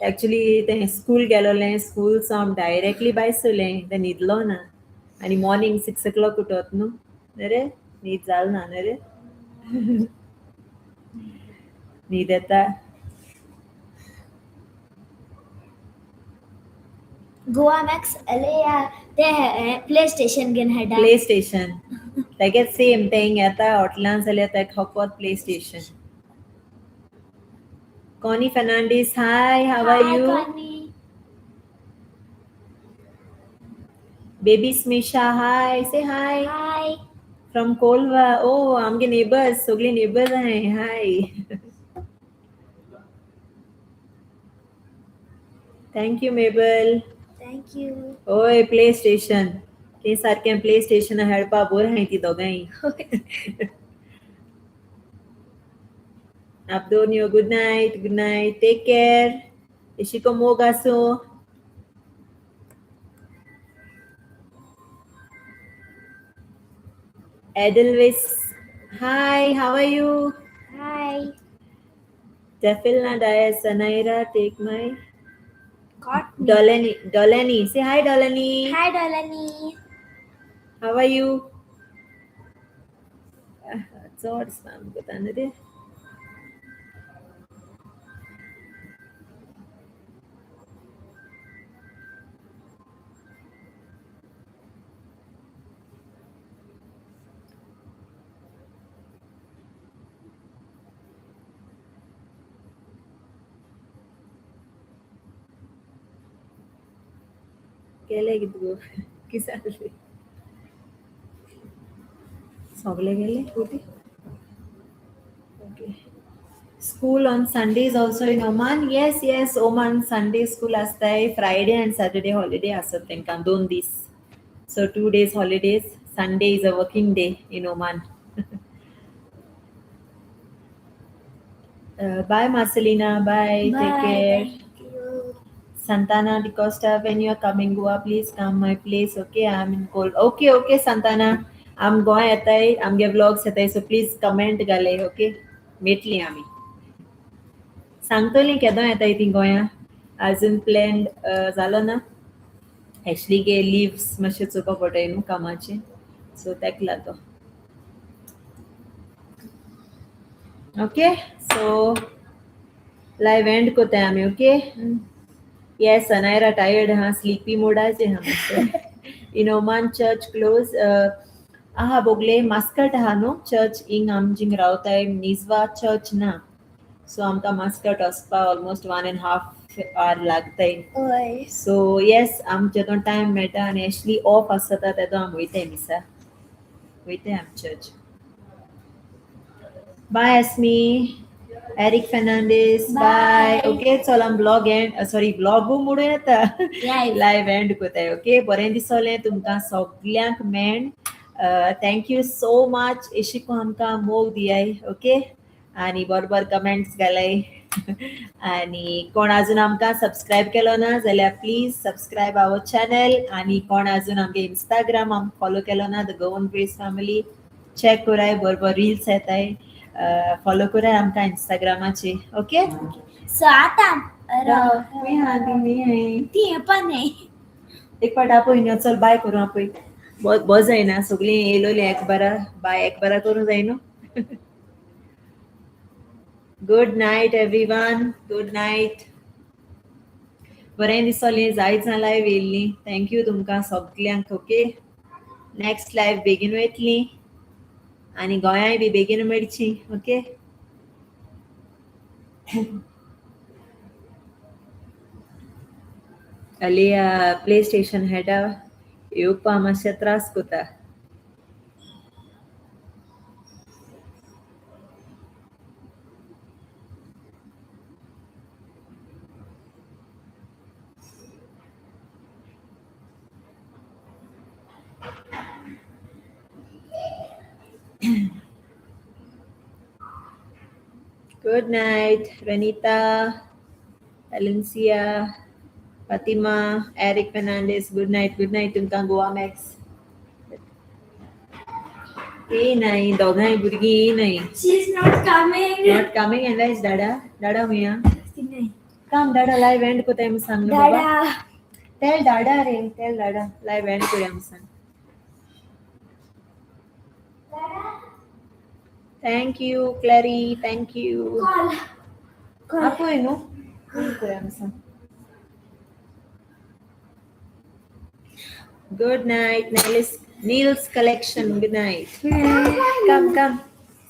एक्चुली तें स्कूल गेलोलें, स्कूल सावन डायरेक्टली भायर सरलें, तें न्हिदलो ना आनी मॉर्निंग 6 o'clock उठत न्हू न्हू रे, न्हीद जाल ना न्हू रे, न्हीद येता. गोवा मॅक्स अलेया ते प्ले स्टेशन घेवन हाडा. प्ले स्टेशन तेगे सेम तें हिंग येता हॉटेलान जाल्यार तेका फकत play station. Connie Fernandes, hi, how are hi you? Connie. Baby Smisha, hi, say hi. Hi. From Colva. Oh, आमगे नेबर्स, सगळे नेबर्स आहे. Hi. Thank you Mabel. Thank you. ओय प्ले स्टेशन ते सारकें प्ले स्टेशन खेळपा बोर आहाय ती दोगांय. Abdonio, good night, good night, take care. एशिको मोग आसूं. Edelweiss, hi, how are you? Hi. Tefilna Dias, Anaira, take my Got me. Dolani, Dolani, say hi, Dolani. Hi Dolani. How are you? चड sperm कोता न्हू रे. गेले कितें गो, कितें जालें? सगळे गेले कुठे? Okay. School on Sundays also in Oman? Yes, yes, Oman Sunday school आसताय, Friday and Saturday holiday आसत तेंकां 2 दीस. So 2 days holidays. Sunday is a working day in Oman. Bye Marcelina, bye, take Bye. care. Thank you. Santana DiCosta, when you are coming Goa, please come my place. Okay, I'm in cold. Okay, okay, Santana. I'm Goa येताय, आमगे vlogs येताय, so please comment घालय, okay? मेटली आमी. सांगतली केदो येताय ती गोंया. अजून plan जालो ना. एक्चुअली गे लिव्स मातशें चोवपा पडटाय न्हू कामाचे, सो तेका लागो. ओके, सो लायव्ह एंड कोताय आमी, okay? Yes, Anaira tired, huh? Sleepy mode आजे हम. In Oman church close. आहा बोगले मास्कट आहा न्हू चर्च हिंग आम जिंग रावताय निजवा चर्च ना, सो आमकां मास्कट वचपा ऑलमोस्ट 1.5 our लागताय. ओय. सो येस, आम जेदो टायम मेळटा आनी एक्चुअली ऑफ आसता तेदो आम वयताय मिसा, वयताय आम church. Bye Asmi, Eric Fernandes, bye. Bye. Okay, चल आम ब्लॉग एंड, सॉरी ब्लॉगू म्हणूं येता, Live. Live and कोताय. ओके, बरें दिसलें तुमकां सगल्यांक मेण. Thank you so much, एशिको आमकां मोग दियाय. ओके, आनी बरोबर कमेंट्स घालाय. आनी कोण अजून आमकां सबस्क्रायब केलो ना जाल्यार प्लीज सबस्क्रायब our channel. आनी कोण अजून आमगे इंस्टाग्राम आमकां फॉलो केलो ना, the Goan Grace family, check कराय, बरोबर रिल्स येताय, फॉलो कराय आमकां इंस्टाग्रामाचे. ओके, सो आतां राव. मी हा ती मी ती येपा न्हय. एक पाट आपय न्हू, चल बाय करूं आपय. बरो जायना सगळीं येयलोलीं एक बारा, बाय एक बारा करूं जाय न्हू. Good night everyone, good night. बरें दिसलें जायत जाण लायव्ह येयल्लीं, thank you तुमकां सगल्यांक. ओके. नेक्स्ट लायव्ह बेगीन वयतली आनी गोंयांय बी बेगीन मेळची. ओके. अलिया प्ले स्टेशन खेळटा, येवपा मातशे त्रास कोता. Good night, Renita, Valencia, Fatima, Eric Fernandez. Good night, good night तुमकां गोवा मॅक्स. ये नाही, दोगांय भुरगीं ये नाही. She is not coming. Not coming. And where is Dada? Dada हुया? Come Dada, live and कोताय म्हूण सांग न्हू बाबा. Dada. Tell Dada रे, tell Dada live and करूया म्हूण सांग. Thank you Clary, thank you. Call. Call. आपय न्हू, कॉल करूया म्हूण सांग. Good night, Niels. Niels collection. Good night. Come, come.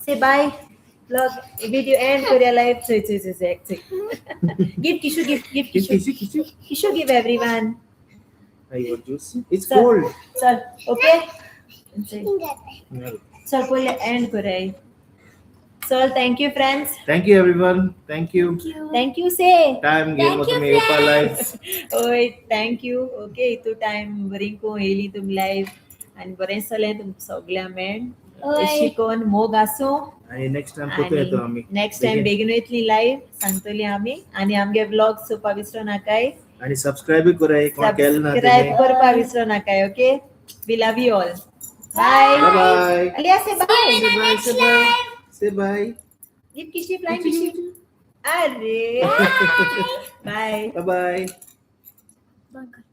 Say bye. Vlog video end करूया live. चोय चोय चोय चोय चोय. Give Kishu, give, give Kishu. Kishu, Kishu. Kishu, give everyone. I want juice. It's Sir. Cold. चल, okay? चल, पयले end करूया. चल, thank you friends. Thank you everyone. Thank you. Thank you say. Time game Thank you, तुम्ही येवपा live. ओय, thank you. Okay, इतू time बरी को येयली तुमी लायव्ह आनी बरें जालें तुमकां सगळ्या मेळ. ओय. शिकोवन मोग आसूं. आणि नेक्स्ट टाइम पोतू येतो आम्ही. नेक्स्ट टाइम बेगीन वयतली लायव्ह सांगतली आमी. आनी आमगे व्लॉग चोवपा विसरो नाकाय. आणि सबस्क्राईब कराय कोण केलं ना. सबस्क्राईब करपा विसरो नाकाय. Okay, we love you all. Bye. Bye bye. Aliya, say bye. Say bye, say bye, say bye. Give Kishi, flying Kishi. अरे, bye. Bye bye. बंद कर.